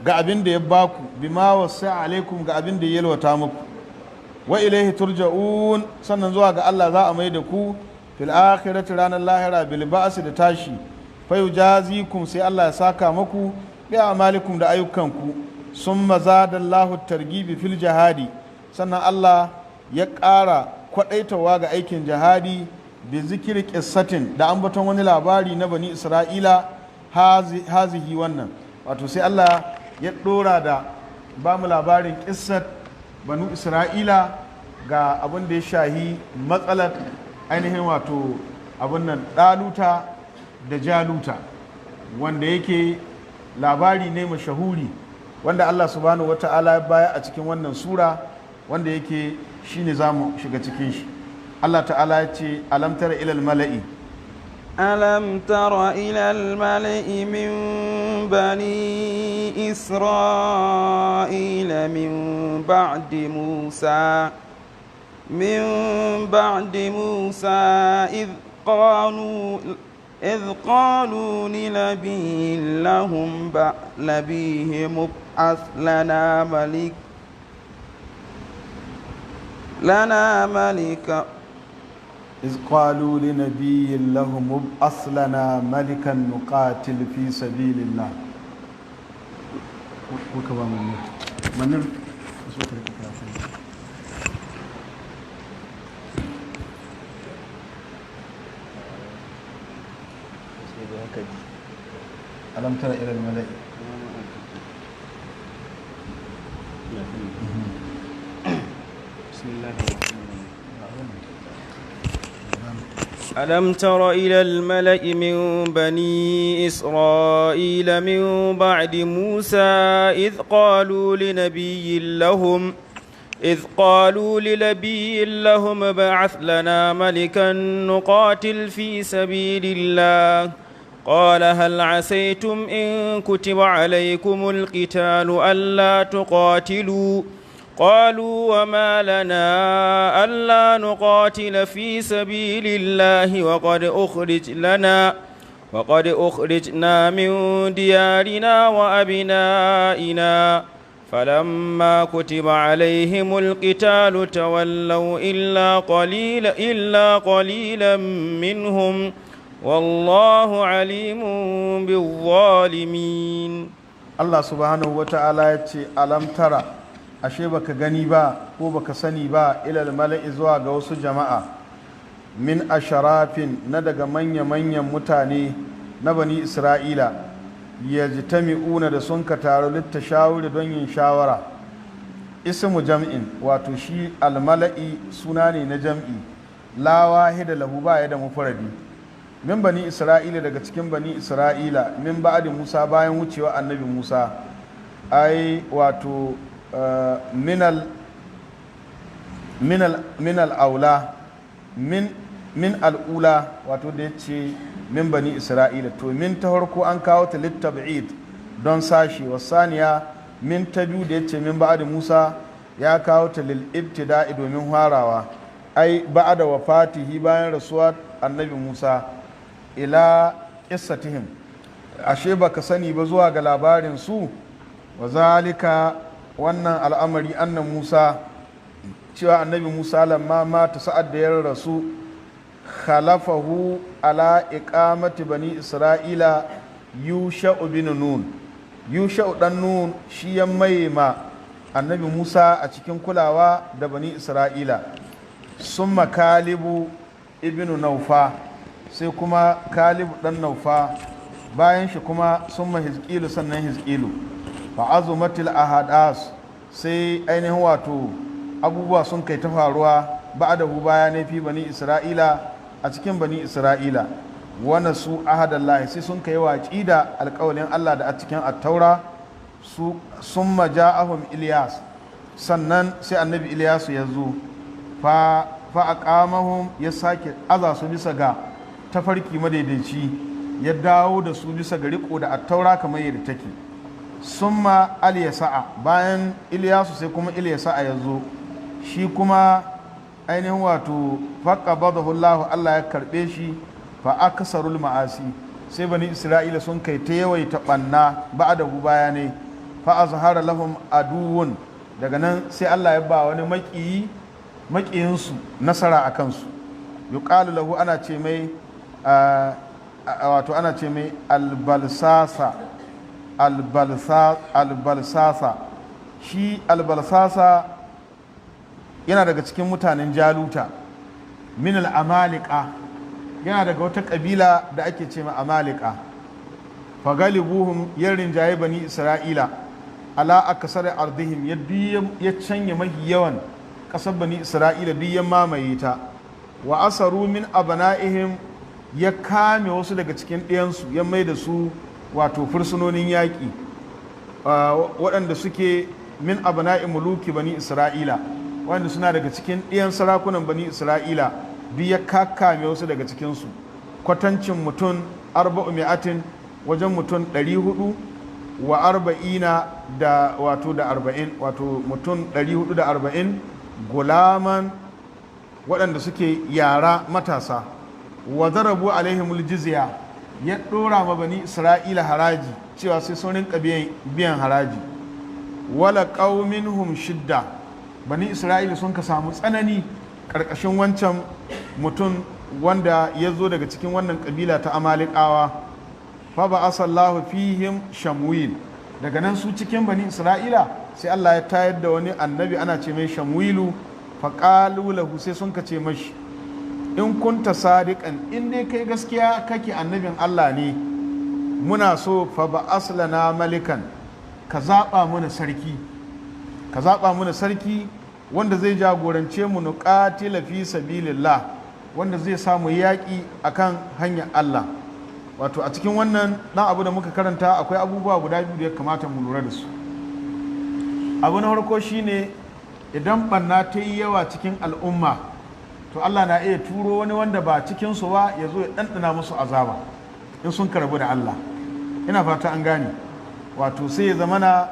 ga abin da ya baku, bima wasa alaikum, ga abin da ya yalwata muku. Wa ilaihi turja'un, sannan zuwa ga Allah za a mai da ku, fil akhirati, ranar lahira, bil ba'si, da tashi, fa yujazikum, sai Allah ya saka muku, bi amalikum, da ayyukanku. Summa zadallahu targibi fil jihadi, sannan Allah ya ƙara kwadaitawa ga aikin jihadi, bi zikiri qissatin, da ambaton wani labari na Bani Isra'ila, hazihi, wannan. Wato sai Allah ya dora da ba mu labarin qissat Banu Isra'ila. ga abin da ya shahi matsalar ainihin wato abin nan ɗaluta da jaluta, wanda yake labari ne mashahuri wanda Allah subhanahu wata'ala ya baya a cikin wannan sura, wanda yake shine za mu shiga cikin shi. Allah ta'ala ya ce: alam tara ilal mala'i. ألم تر إلى الملأ من بني إسرائيل من بعد موسى إذ قالوا لنبي لهم نبيهم ابعث لنا ملك. إذ قالوا لنبي لهم ابعث لنا ملكا نقاتل في سبيل الله. Kuka ba manir manir so ka rika karatu. Alam tara ila al-mala'i. بسم الله الرحمن الرحيم. ألم تر إلى الملأ من بني إسرائيل من بعد موسى إذ قالوا لنبي لهم ابعث لنا ملكا نقاتل في سبيل الله. قال: هل عسيتم إن كتب عليكم القتال ألا تقاتلوا؟ قالوا: وما لنا ألا نقاتل في سبيل الله وقد أخرجنا من ديارنا وأبنائنا. فلما كتب عليهم القتال تولوا إلا قليلا منهم، والله عليم بالظالمين. Allah subhanahu wa ta'ala ya ce: alam tara, ashe baka gani ba ko baka sani ba, ilal mala'i, zuwa ga wasu jama'a, min asharafin, na daga manya-manyan mutane na bani Isra'ila, yajtami'una, da sun ka taru, littashawuri, don yin shawara. Ismu jam'in, wato shi almala'i suna ne na jam'i, la wahida lahu, ba ya da mufradi, min bani Isra'ila, daga cikin bani Isra'ila, min ba'di Musa, bayan wucewa annabi Musa, ai wato minal aula min al'ula, wato da ya ce min bani Isra'ila, to min ta farko an kawo ta littab'id, don sashi. Wasaniya, min ta biyu da ya ce min ba'di Musa, ya kawo ta lil ibtida'i, domin harawa, ai ba'da wafatihi, bayan rasuwa annabi Musa. Ila qissatihim, ashe baka sani ba zuwa ga labarin su. Wa zalika, wannan al'amari, annan Musa, cewa annabi Musa, lamma mata, sa'ad da ya rasu, khalafahu ala iqamati bani Isra'ila Yusha'u bin Nun. Yusha'u dan Nun shi ya maye ma annabi Musa a cikin kulawa da bani Isra'ila. Summa Kalibu ibnu Naufa, sai kuma Kalibu dan Naufa bayan shi kuma, summa Hizqilu, sannan Hizqilu. Fa azumatil ahadas, sai ainihin wato abubuwa sun kai ta faruwa, ba'dahu, baya ne, fi bani Isra'ila, a cikin bani Isra'ila. Wana su ahadallahi, sai sun kai watsi da alƙawalin Allah da a cikin Attaura su. Summa ja'ahum Ilyas, sannan sai annabi Ilyasu ya zo, fa aqamahum, ya sake aza su bisa ga tafarki madaidaici, ya dawo da su bisa ga riko da Attaura kamar yadda take. Summa Alyasa'a, bayan Ilyasu sai kuma Ilyasa'a ya zo, shi kuma ainihin wato faqabadahu Allah, Allah ya karbe shi. Fa aksarul ma'asi, sai bani Isra'ila sun kai ta yawaita banna, ba'dahu, baya ne. Fa azhara lahum aduwwun, daga nan sai Allah ya ba wani maƙiyi, maƙiyinsu, nasara a kansu. Yuqalu lahu, ana ce mai, wato ana ce mai albalsasa. Albalsasa, shi albalsasa yana daga cikin mutanen Jaluta, min al'amalika, yana daga wata ƙabila da ake ce ma Amalika. Fagalibuhum, ya rinjaye bani Isra'ila, ala akasar ardihim, ya canye mahi yawan ƙasar Bani Isra'ila duk ya mamaye ta. Wa asaru min abana'ihim, ya kame wasu daga cikin ɗiyansu ya mai da su wato fursunonin yaƙi, waɗanda suke min abana'i muluki Bani Isra'ila, waɗanda suna daga cikin ɗiyan sarakunan Bani Isra'ila, duk ya kakkame wasu daga cikinsu, kwatancin mutum 400, wajen mutum 440 da wato da 40, wato mutum 440 gulaman, waɗanda suke yara matasa. Wa darabu alaihimul jizya, ya ɗora ma Bani Isra'ila haraji, cewa sai sun rinka biyan haraji. Wala minhum shidda, Bani Isra'ila sun ka samu tsanani ƙarƙashin wancan mutum wanda ya zo daga cikin wannan ƙabila ta Amalikawa. Fa ba asallahu fihim Shamwil. Daga nan su cikin Bani Isra'ila sai Allah ya tayar da wani annabi, ana ce mai Shamwilu. Fa qalu lahu, sai sun ka ce mashi: "In kunta sadiqan, in dai kai gaskiya kake annabin Allah ne, muna so fa ba aslana malikan, ka zaɓa mana sarki, ka zaɓa mana sarki wanda zai jagorance mu, nuqatila fi sabilillah, wanda zai samu yaƙi akan hanyar Allah." Wato a cikin wannan ɗan abu da muka karanta akwai abubuwa guda biyu da ya kamata mu lura da su. Abu na farko shine, idan ɓanna ta yi yawa cikin al'umma, to Allah na iya turo wani wanda ba cikinsu ba ya zo ya ɗanɗana musu azaba in sun karbu da Allah. Ina fata an gane. Wato sai ya zamana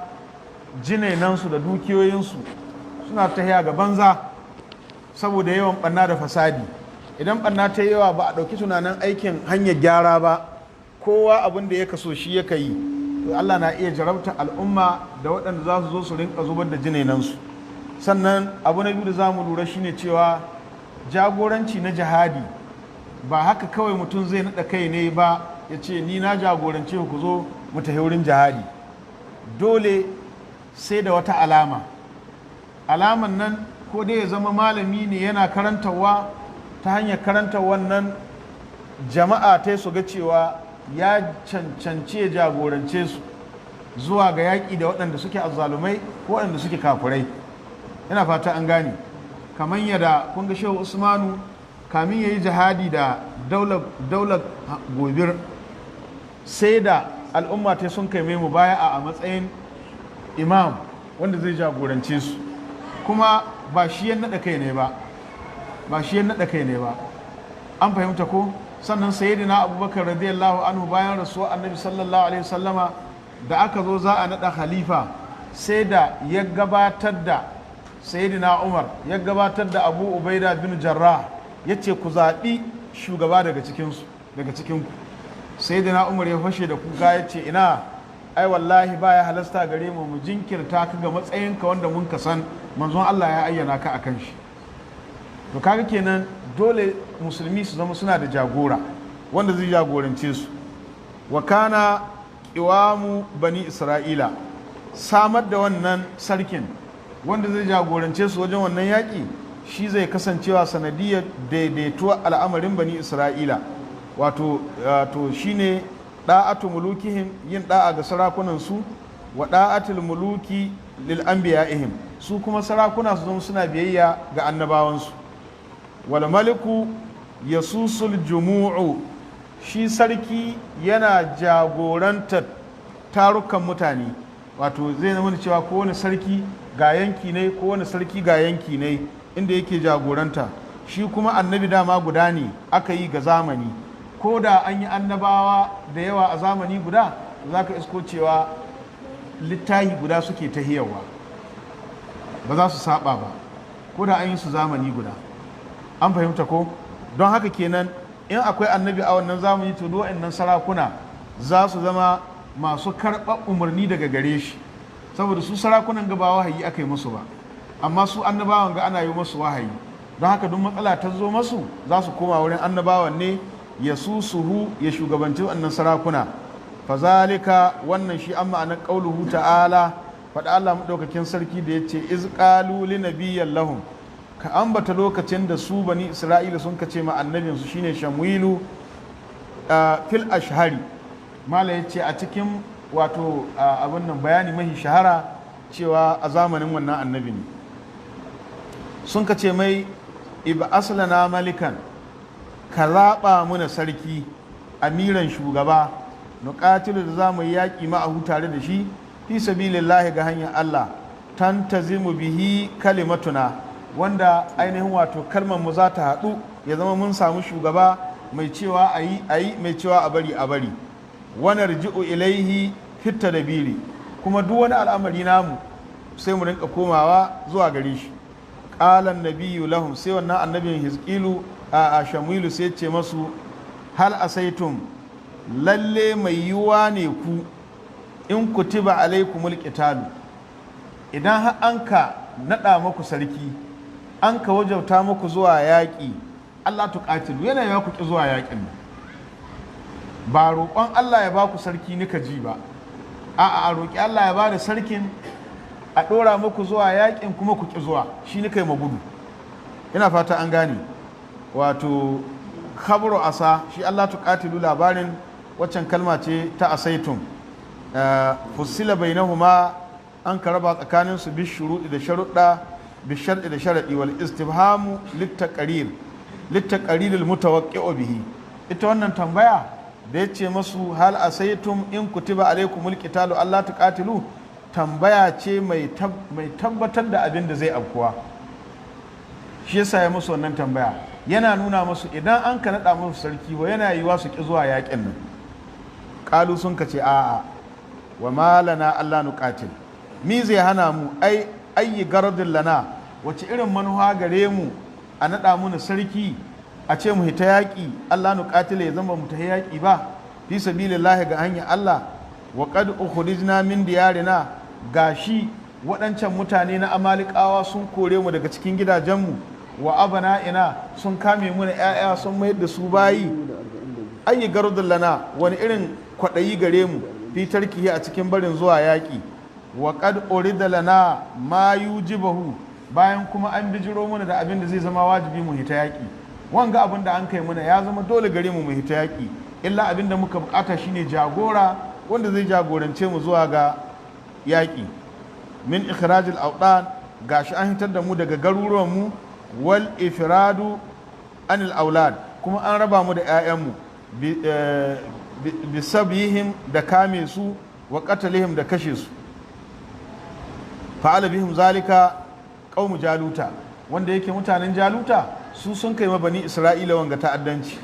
jinainansu da dukiyoyinsu suna ta ga banza saboda yawan ɓanna da fasadi. Idan ɓanna ta yawa, ba a ɗauki tunanin aikin hanyar gyara ba, kowa abin da ya kaso shi ya yi, to Allah na iya jarabta al'umma da waɗanda za su zo su rinka zubar da jinainansu. Sannan abu na biyu da za mu lura shine cewa jagoranci na jihadi ba haka kawai mutum zai naɗa kai ne ba ya ce, "Ni na jagorance ku, zo mu tafi wurin jihadi." Dole sai da wata alama. Alaman nan ko dai ya zama malami ne yana karantarwa, ta hanyar karanta wannan jama'a ta su ga cewa ya cancanci ya jagorance su zuwa ga yaƙi da waɗanda suke azzalumai ko waɗanda suke kafurai. Ina fata an gane. Kamar yadda kun ga Shehu Usmanu, kamin ya yi jihadi da daular Gobir, sai da al'umma ta sun kai mu baya a matsayin imam wanda zai jagorance su. Kuma ba shi ya naɗa kai ne ba, ba shi ya naɗa kai ne ba. An fahimta ko? Sannan Sayyidina Abubakar radiyallahu anhu, bayan rasuwa Annabi sallallahu alaihi wasallama, da aka zo za a naɗa khalifa, sai da ya gabatar da Sayyidina Umar, ya gabatar da Abu Ubaida bin Jarrah, ya ce, "Ku zaɓi shugaba daga cikinsu, daga cikinku." Sayyidina Umar ya fashe da kuka, ya ce, "Ina, ai wallahi baya halasta gare mu mu jinkirta ka ga matsayinka wanda mun ka san manzon Allah ya ayyana ka akan shi." To kaga kenan dole musulmi su zama suna da jagora wanda zai jagorance su. Wa kana qiwamu Bani Isra'ila, samar da wannan sarkin wanda zai jagorance su wajen wannan yaƙi, shi zai kasancewa sanadiyar daidaituwar al'amarin Bani Isra'ila. Wato to shine da'atu mulukihim, yin da'a ga sarakunan su, wa da'atul muluki lil anbiya'ihim, su kuma sarakuna su zama suna biyayya ga annabawansu. Wal maliku yasusul jumu'u, shi sarki yana jagorantar tarukan mutane. Wato zai zama cewa kowane sarki ga yanki ne, kowane sarki ga yanki ne inda yake jagoranta. Shi kuma annabi dama guda ne aka yi ga zamani. Ko da an yi annabawa da yawa a zamani guda, za ka isko cewa littahi guda suke tahiyarwa, ba za su saba ba ko da an yi su zamani guda. An fahimta ko? Don haka kenan in akwai annabi a wannan zamani, to duk waɗannan sarakuna za su zama masu karɓar umarni daga gare shi, saboda su sarakunan ga ba wahayi aka yi musu ba, amma su annabawan ga ana yi musu wahayi. Don haka duk matsala ta zo masu, za su koma wurin annabawan ne. Ya susuhu, ya shugabanci wannan sarakuna. Fazalika, wannan shi an ma'anar qauluhu ta'ala, faɗa Allah maɗaukakin sarki da ya ce: iz qalu li nabiyyin lahum, ka ambata lokacin da su Bani Isra'ila sun kace ma annabinsu, shine Shamwilu. Fil ashhari, mala ya ce a cikin wato abin nan bayani mahi shahara cewa a zamanin wannan annabi ne. Sun ka ce mai, ib'as lana malikan, ka zaɓa muna sarki, amiran, shugaba, nuqatilu, da za mu yi yaƙi ma'ahu, tare da shi, fi sabilillahi, ga hanyar Allah, tantazimu bihi kalimatuna, wanda ainihin wato kalmar mu za ta haɗu, ya zama mun samu shugaba mai cewa a yi a yi, mai cewa a bari a bari. Wa narji'u ilaihi fit tadbiri, kuma duk wani al'amari namu sai mu rinka komawa zuwa gare shi. Qala nabiyyu lahum, sai wannan annabin Hizqilu a Shamuilu sai ce masu, hal asaitum, lalle mai yiwuwa ne ku, in kutiba alaikumul qitalu, idan har an ka naɗa muku sarki, an ka wajauta muku zuwa yaƙi, alla tuqatilu, yana yawa ku ƙi zuwa yaƙin nan. Ba roƙon Allah ya ba ku sarki nika ji ba, a'a, a roƙi Allah ya ba da sarkin, a ɗora muku zuwa yaƙin, kuma ku ƙi zuwa, shi nika yi magudu. Ina fata an gane. Wato khabru asa, shi alla tuqatilu labarin waccan kalma ce ta asaitum. Fussila bainahuma, an ka raba tsakanin su, bi shuruɗi, da sharuɗa, bi sharɗi, da sharaɗi, wal istifhamu littaqrir al mutawaqqi'u bihi. Ita wannan tambaya da yace masu, hal asaitum in kutiba alaikumul qitalu alla tuqatilu, tambaya ce mai tabbatar da abin da zai afkuwa. Shi yasa ya musu wannan tambaya, yana nuna musu idan an ka naɗa musu sarki wa yana yiwa su ƙi zuwa yaƙin nan. Ƙalu, sun ka ce, a'a, wa malana alla nuqatil, mi zai hana mu? Ai ayyi garadin lana, wace irin manuha gare mu a naɗa muna sarki, a ce mu hita yaƙi, alla nuqatil, ya zama mu ta yaƙi ba, fi sabilillahi, ga hanyar Allah, wa qad ukhrijna min diyarina, gashi waɗancan mutane na Amalikawa sun kore mu daga cikin gidajenmu, wa abana'ina, sun kame mu na 'ya'ya, sun mayar da su bayi. Ayi gardun lana, wani irin kwaɗayi gare mu, fi tarkihi, a cikin barin zuwa yaƙi, wa qad urida lana ma yujibahu, bayan kuma an bijiro mana da abin da zai zama wajibi mu hita yaƙi. Wanga abin da an kai mana ya zama dole gare mu mu hita yaƙi, illa abin da muka bukata shine jagora wanda zai jagorance mu zuwa ga yaƙi. Min ikhrajil awdan, gashi an hitar da mu daga garuruwan mu, wal ifradu anil aulad, kuma an raba mu da 'ya'yanmu, bi sabihim, da kame su, wa qatalihim, da kashe su. Fa'ala bihim zalika qaumu Jaluta, wanda yake mutanen Jaluta su sun kai bani Isra'ila wanga ta'addanci,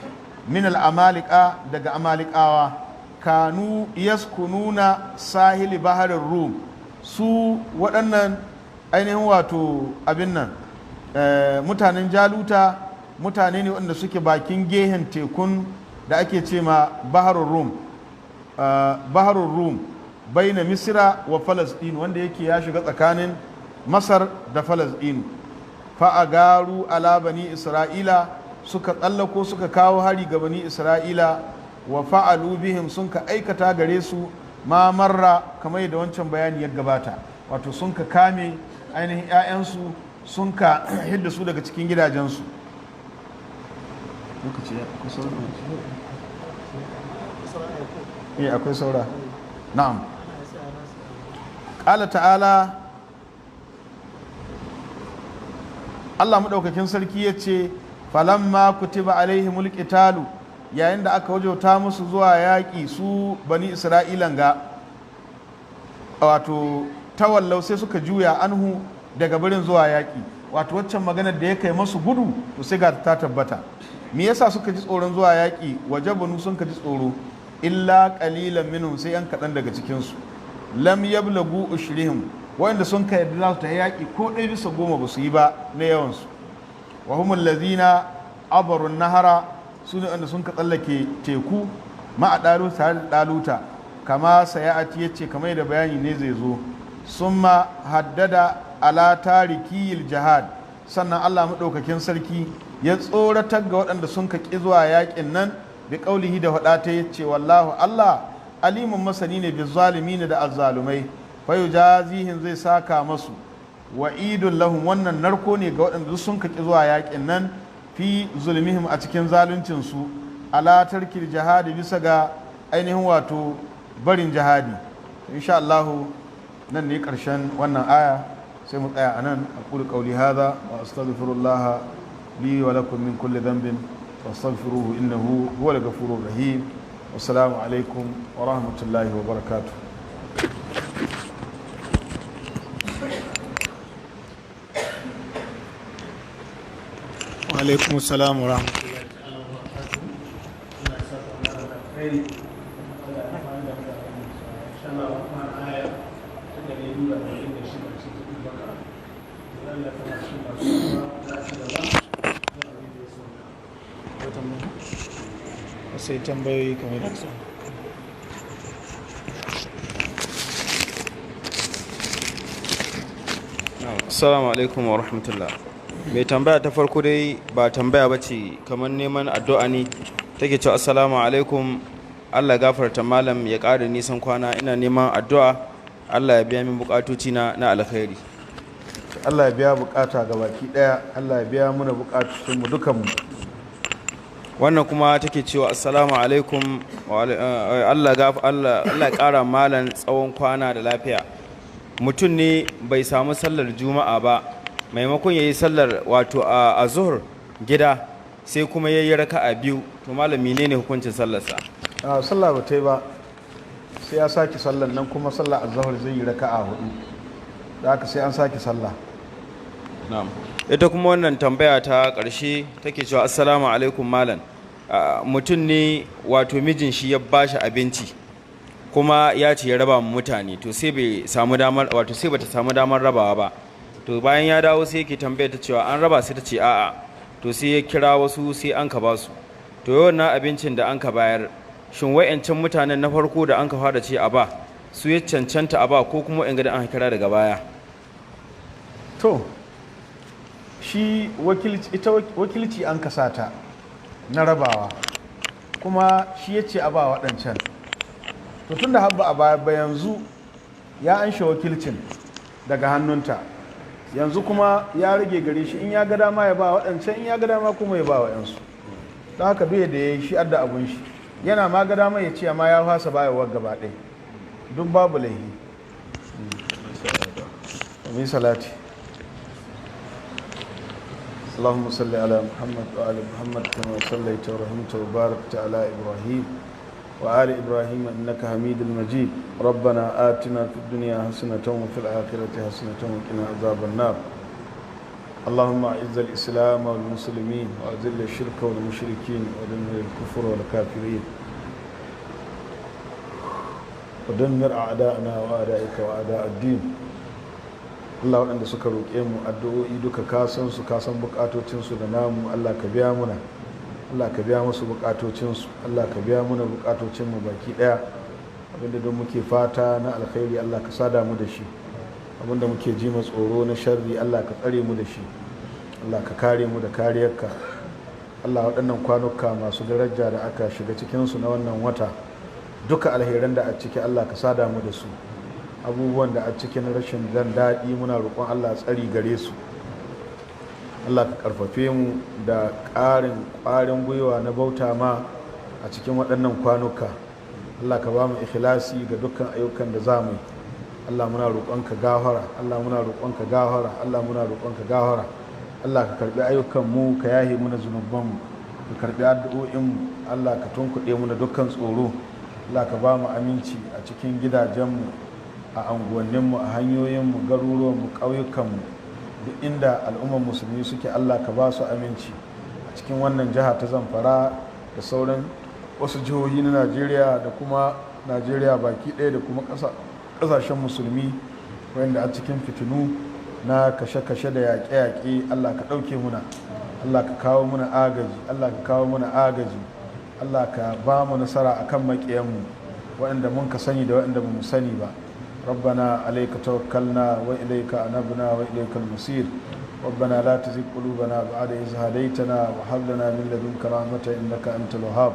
min al amalika, daga Amalikawa, kanu yaskununa sahili baharin Rum. Su waɗannan ainihin wato abin nan, mutanen Jaluta mutane ne waɗanda suke bakin gehen tekun da ake ce ma baharun Rum, baharun Rum baina Misira wa Falasɗin, wanda yake ya shiga tsakanin Masar da Falasɗin. Fa'agaru ala bani Isra'ila, suka tsallako suka kawo hari ga bani Isra'ila, wa fa'alu bihim, sun ka aikata gare su, ma marra, kamar yadda wancan bayani ya gabata, wato sun ka kame ainihin 'ya'yansu, sun ka hidda su daga cikin gidajensu. Lokaci ya akwai saura? Eh, akwai saura. Na'am. Qala ta'ala, Allah maɗaukakin sarki ya ce, falamma kutiba alaihimul qitalu, yayin da aka wajauta musu zuwa yaƙi, su bani Isra'ilan ga, wato tawallau, sai suka juya, anhu, daga barin zuwa yaƙi. Wato waccan maganar da ya kai masu gudu, to sai ga ta tabbata. Me yasa suka ji tsoron zuwa yaƙi? Waje banu sun ka ji tsoro, illa qalilan minhum, sai yan kaɗan daga cikinsu, lam yablagu ushrihim, wanda sun ka yarda za su ta yaƙi, ko 1 bisa 10 ba su yi ba na yawansu. Wa humul lazina abarun nahara, su ne wanda sun ka tsallake teku, ma a Ɗaluta, tare da Ɗaluta, kama sayati, ya ce kamar da bayani ne zai zo. Summa haddada ala tarikiyil jihad, sannan Allah maɗaukakin sarki ya tsoratar ga waɗanda sun ka ƙi zuwa yaƙin nan, bi ƙaulihi, da faɗa ta, yace, wallahu, Allah, alimun, masani ne, bi zalimin, da azzalumai, fa yujazihin, zai saka masu, wa idun lahum, wannan narko ne ga waɗanda duk sun ka ƙi zuwa yaƙin nan, fi zulmihim, a cikin zaluncin su, ala tarkil jihadi, bisa ga ainihin wato barin jihadi. Insha Allah nan ne ƙarshen wannan aya. Sai mu tsaya anan. Aqulu qawli hadha wa astaghfirullah li wa lakum min kulli dhanbin wastaghfiruhu innahu huwal ghafurur rahim. Wassalamu alaikum wa rahmatullahi wa barakatuh. Wa alaikum assalam wa rahmatullahi wa barakatuh. Allah ya saka mana da alkhairi. Allah ya amfani da mu da abin da insha Allah wannan aya ta 246 cikin Bakara. Allah ya kama shi masu za ci gaba da abin da ya sauka. Wata mu sai tambayoyi kamar da sa. Assalamu alaikum wa rahmatullah. Mai tambaya ta farko dai ba tambaya ba ce, kamar neman addu'a ne. Take cewa assalamu alaikum, Allah gafarta malam ya ƙara nisan kwana, ina neman addu'a Allah ya biya min bukatoci na na alkhairi. Allah ya biya bukata ga baki daya, Allah ya biya muna bukatun mu dukan mu. Wannan kuma take cewa assalamu alaikum, Allah Allah Allah ya ƙara malam tsawon kwana da lafiya. Mutum ne bai samu sallar juma'a ba, maimakon ya yi sallar wato a zuhur gida sai kuma ya yi raka'a biyu, to malam menene hukuncin sallarsa? A sallah ba ta yi ba, sai ya sake sallar nan, kuma sallar azhar zai yi raka'a hudu, da haka sai an sake sallah. Na'am. Ita kuma wannan tambaya ta ƙarshe take cewa assalamu alaikum malam, mutum ne wato mijin shi ya bashi abinci kuma ya ce ya raba mutane, to sai bai samu damar, wato sai bata samu damar rabawa ba, to bayan ya dawo sai yake tambaya ta cewa an raba, sai ta ce a'a, to sai ya kira wasu sai an ka basu. To yawan na abincin da an ka bayar, shin wa'ancan mutanen na farko da an ka fara ce a ba su ya cancanta a ba, ko kuma wa'anga da an kira daga baya? To shi wakilci, ita wakilci an kasata na rabawa, kuma shi ya ce a ba waɗancan, to tun da habba a baya ba yanzu ya anshe wakilcin daga hannunta, yanzu kuma ya rage gare shi, in ya ga dama ya ba waɗancan, in ya ga dama kuma ya ba waɗansu. Don haka duk da ya yi shi adda abun shi, yana ma ga dama ya ce amma ya fasa bayarwa gaba ɗaya, duk babu laihi. Amin salati. اللهم صل على محمد وآل محمد كما صليت ورحمت وباركت على إبراهيم وآل إبراهيم إنك حميد مجيد. ربنا آتنا في الدنيا حسنة وفي الآخرة حسنة وقنا عذاب النار. اللهم أعز الإسلام والمسلمين وأذل الشرك والمشركين ودمر الكفر والكافرين ودمر أعداءنا وأعدائك وأعداء الدين. Allah, waɗanda suka roƙe mu addu'o'i duka kasan su, kasan bukatocinsu da namu, Allah ka biya muna, Allah ka biya musu bukatocinsu, Allah ka biya muna bukatocinmu baki ɗaya. Abinda don muke fata na alkhairi Allah ka sada mu da shi, abinda muke ji ma tsoro na sharri Allah ka tsare mu da shi, Allah ka kare mu da kariyarka. Allah, waɗannan kwanuka masu daraja da aka shiga cikinsu na wannan wata, duka alheran da a ciki Allah ka sada mu da su, abubuwan da a cikin rashin jan daɗi muna roƙon Allah tsari gare su. Allah ka karfafe mu da ƙarin ƙwarin gwiwa na bauta ma a cikin waɗannan kwanuka. Allah ka ba mu ikhlasi ga dukkan ayyukan da za mu yi. Allah muna roƙonka gafara, Allah muna roƙonka gafara, Allah muna roƙonka gafara. Allah ka karbi ayyukan mu, ka yahe muna zunuban mu, ka karbi addu'o'in mu. Allah ka tunkuɗe mu da dukkan tsoro. Allah ka ba mu aminci a cikin gidajen mu, a anguwannin mu, a hanyoyin mu, garuruwan mu, ƙauyukan mu, duk inda al'ummar musulmi suke Allah ka ba su aminci a cikin wannan jiha ta Zamfara da sauran wasu jihohi na Najeriya da kuma Najeriya baki ɗaya da kuma ƙasashen musulmi wanda a cikin fitinu na kashe-kashe da yaƙe-yaƙe. Allah ka ɗauke muna, Allah ka kawo muna agaji, Allah ka kawo muna agaji, Allah ka ba mu nasara akan maƙiyanmu waɗanda mun ka sani da waɗanda ba mu sani ba. ربنا عليك توكلنا وإليك أنبنا وإليك المصير. ربنا لا تزغ قلوبنا بعد إذ هديتنا وهب لنا من لدنك رحمة إنك أنت الوهاب.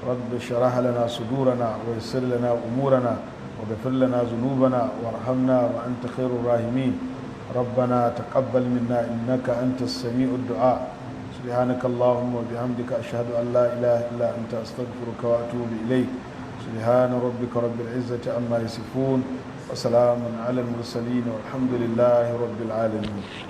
رب اشرح لنا صدورنا ويسر لنا أمورنا واغفر لنا ذنوبنا وارحمنا وأنت خير الراحمين. ربنا تقبل منا إنك أنت السميع الدعاء. سبحانك اللهم وبحمدك أشهد أن لا إله إلا أنت أستغفرك وأتوب إليك. سبحان ربك رب العزة عما يصفون. Wa salamun ala al-mursalin, walhamdulillahi rabbil alamin.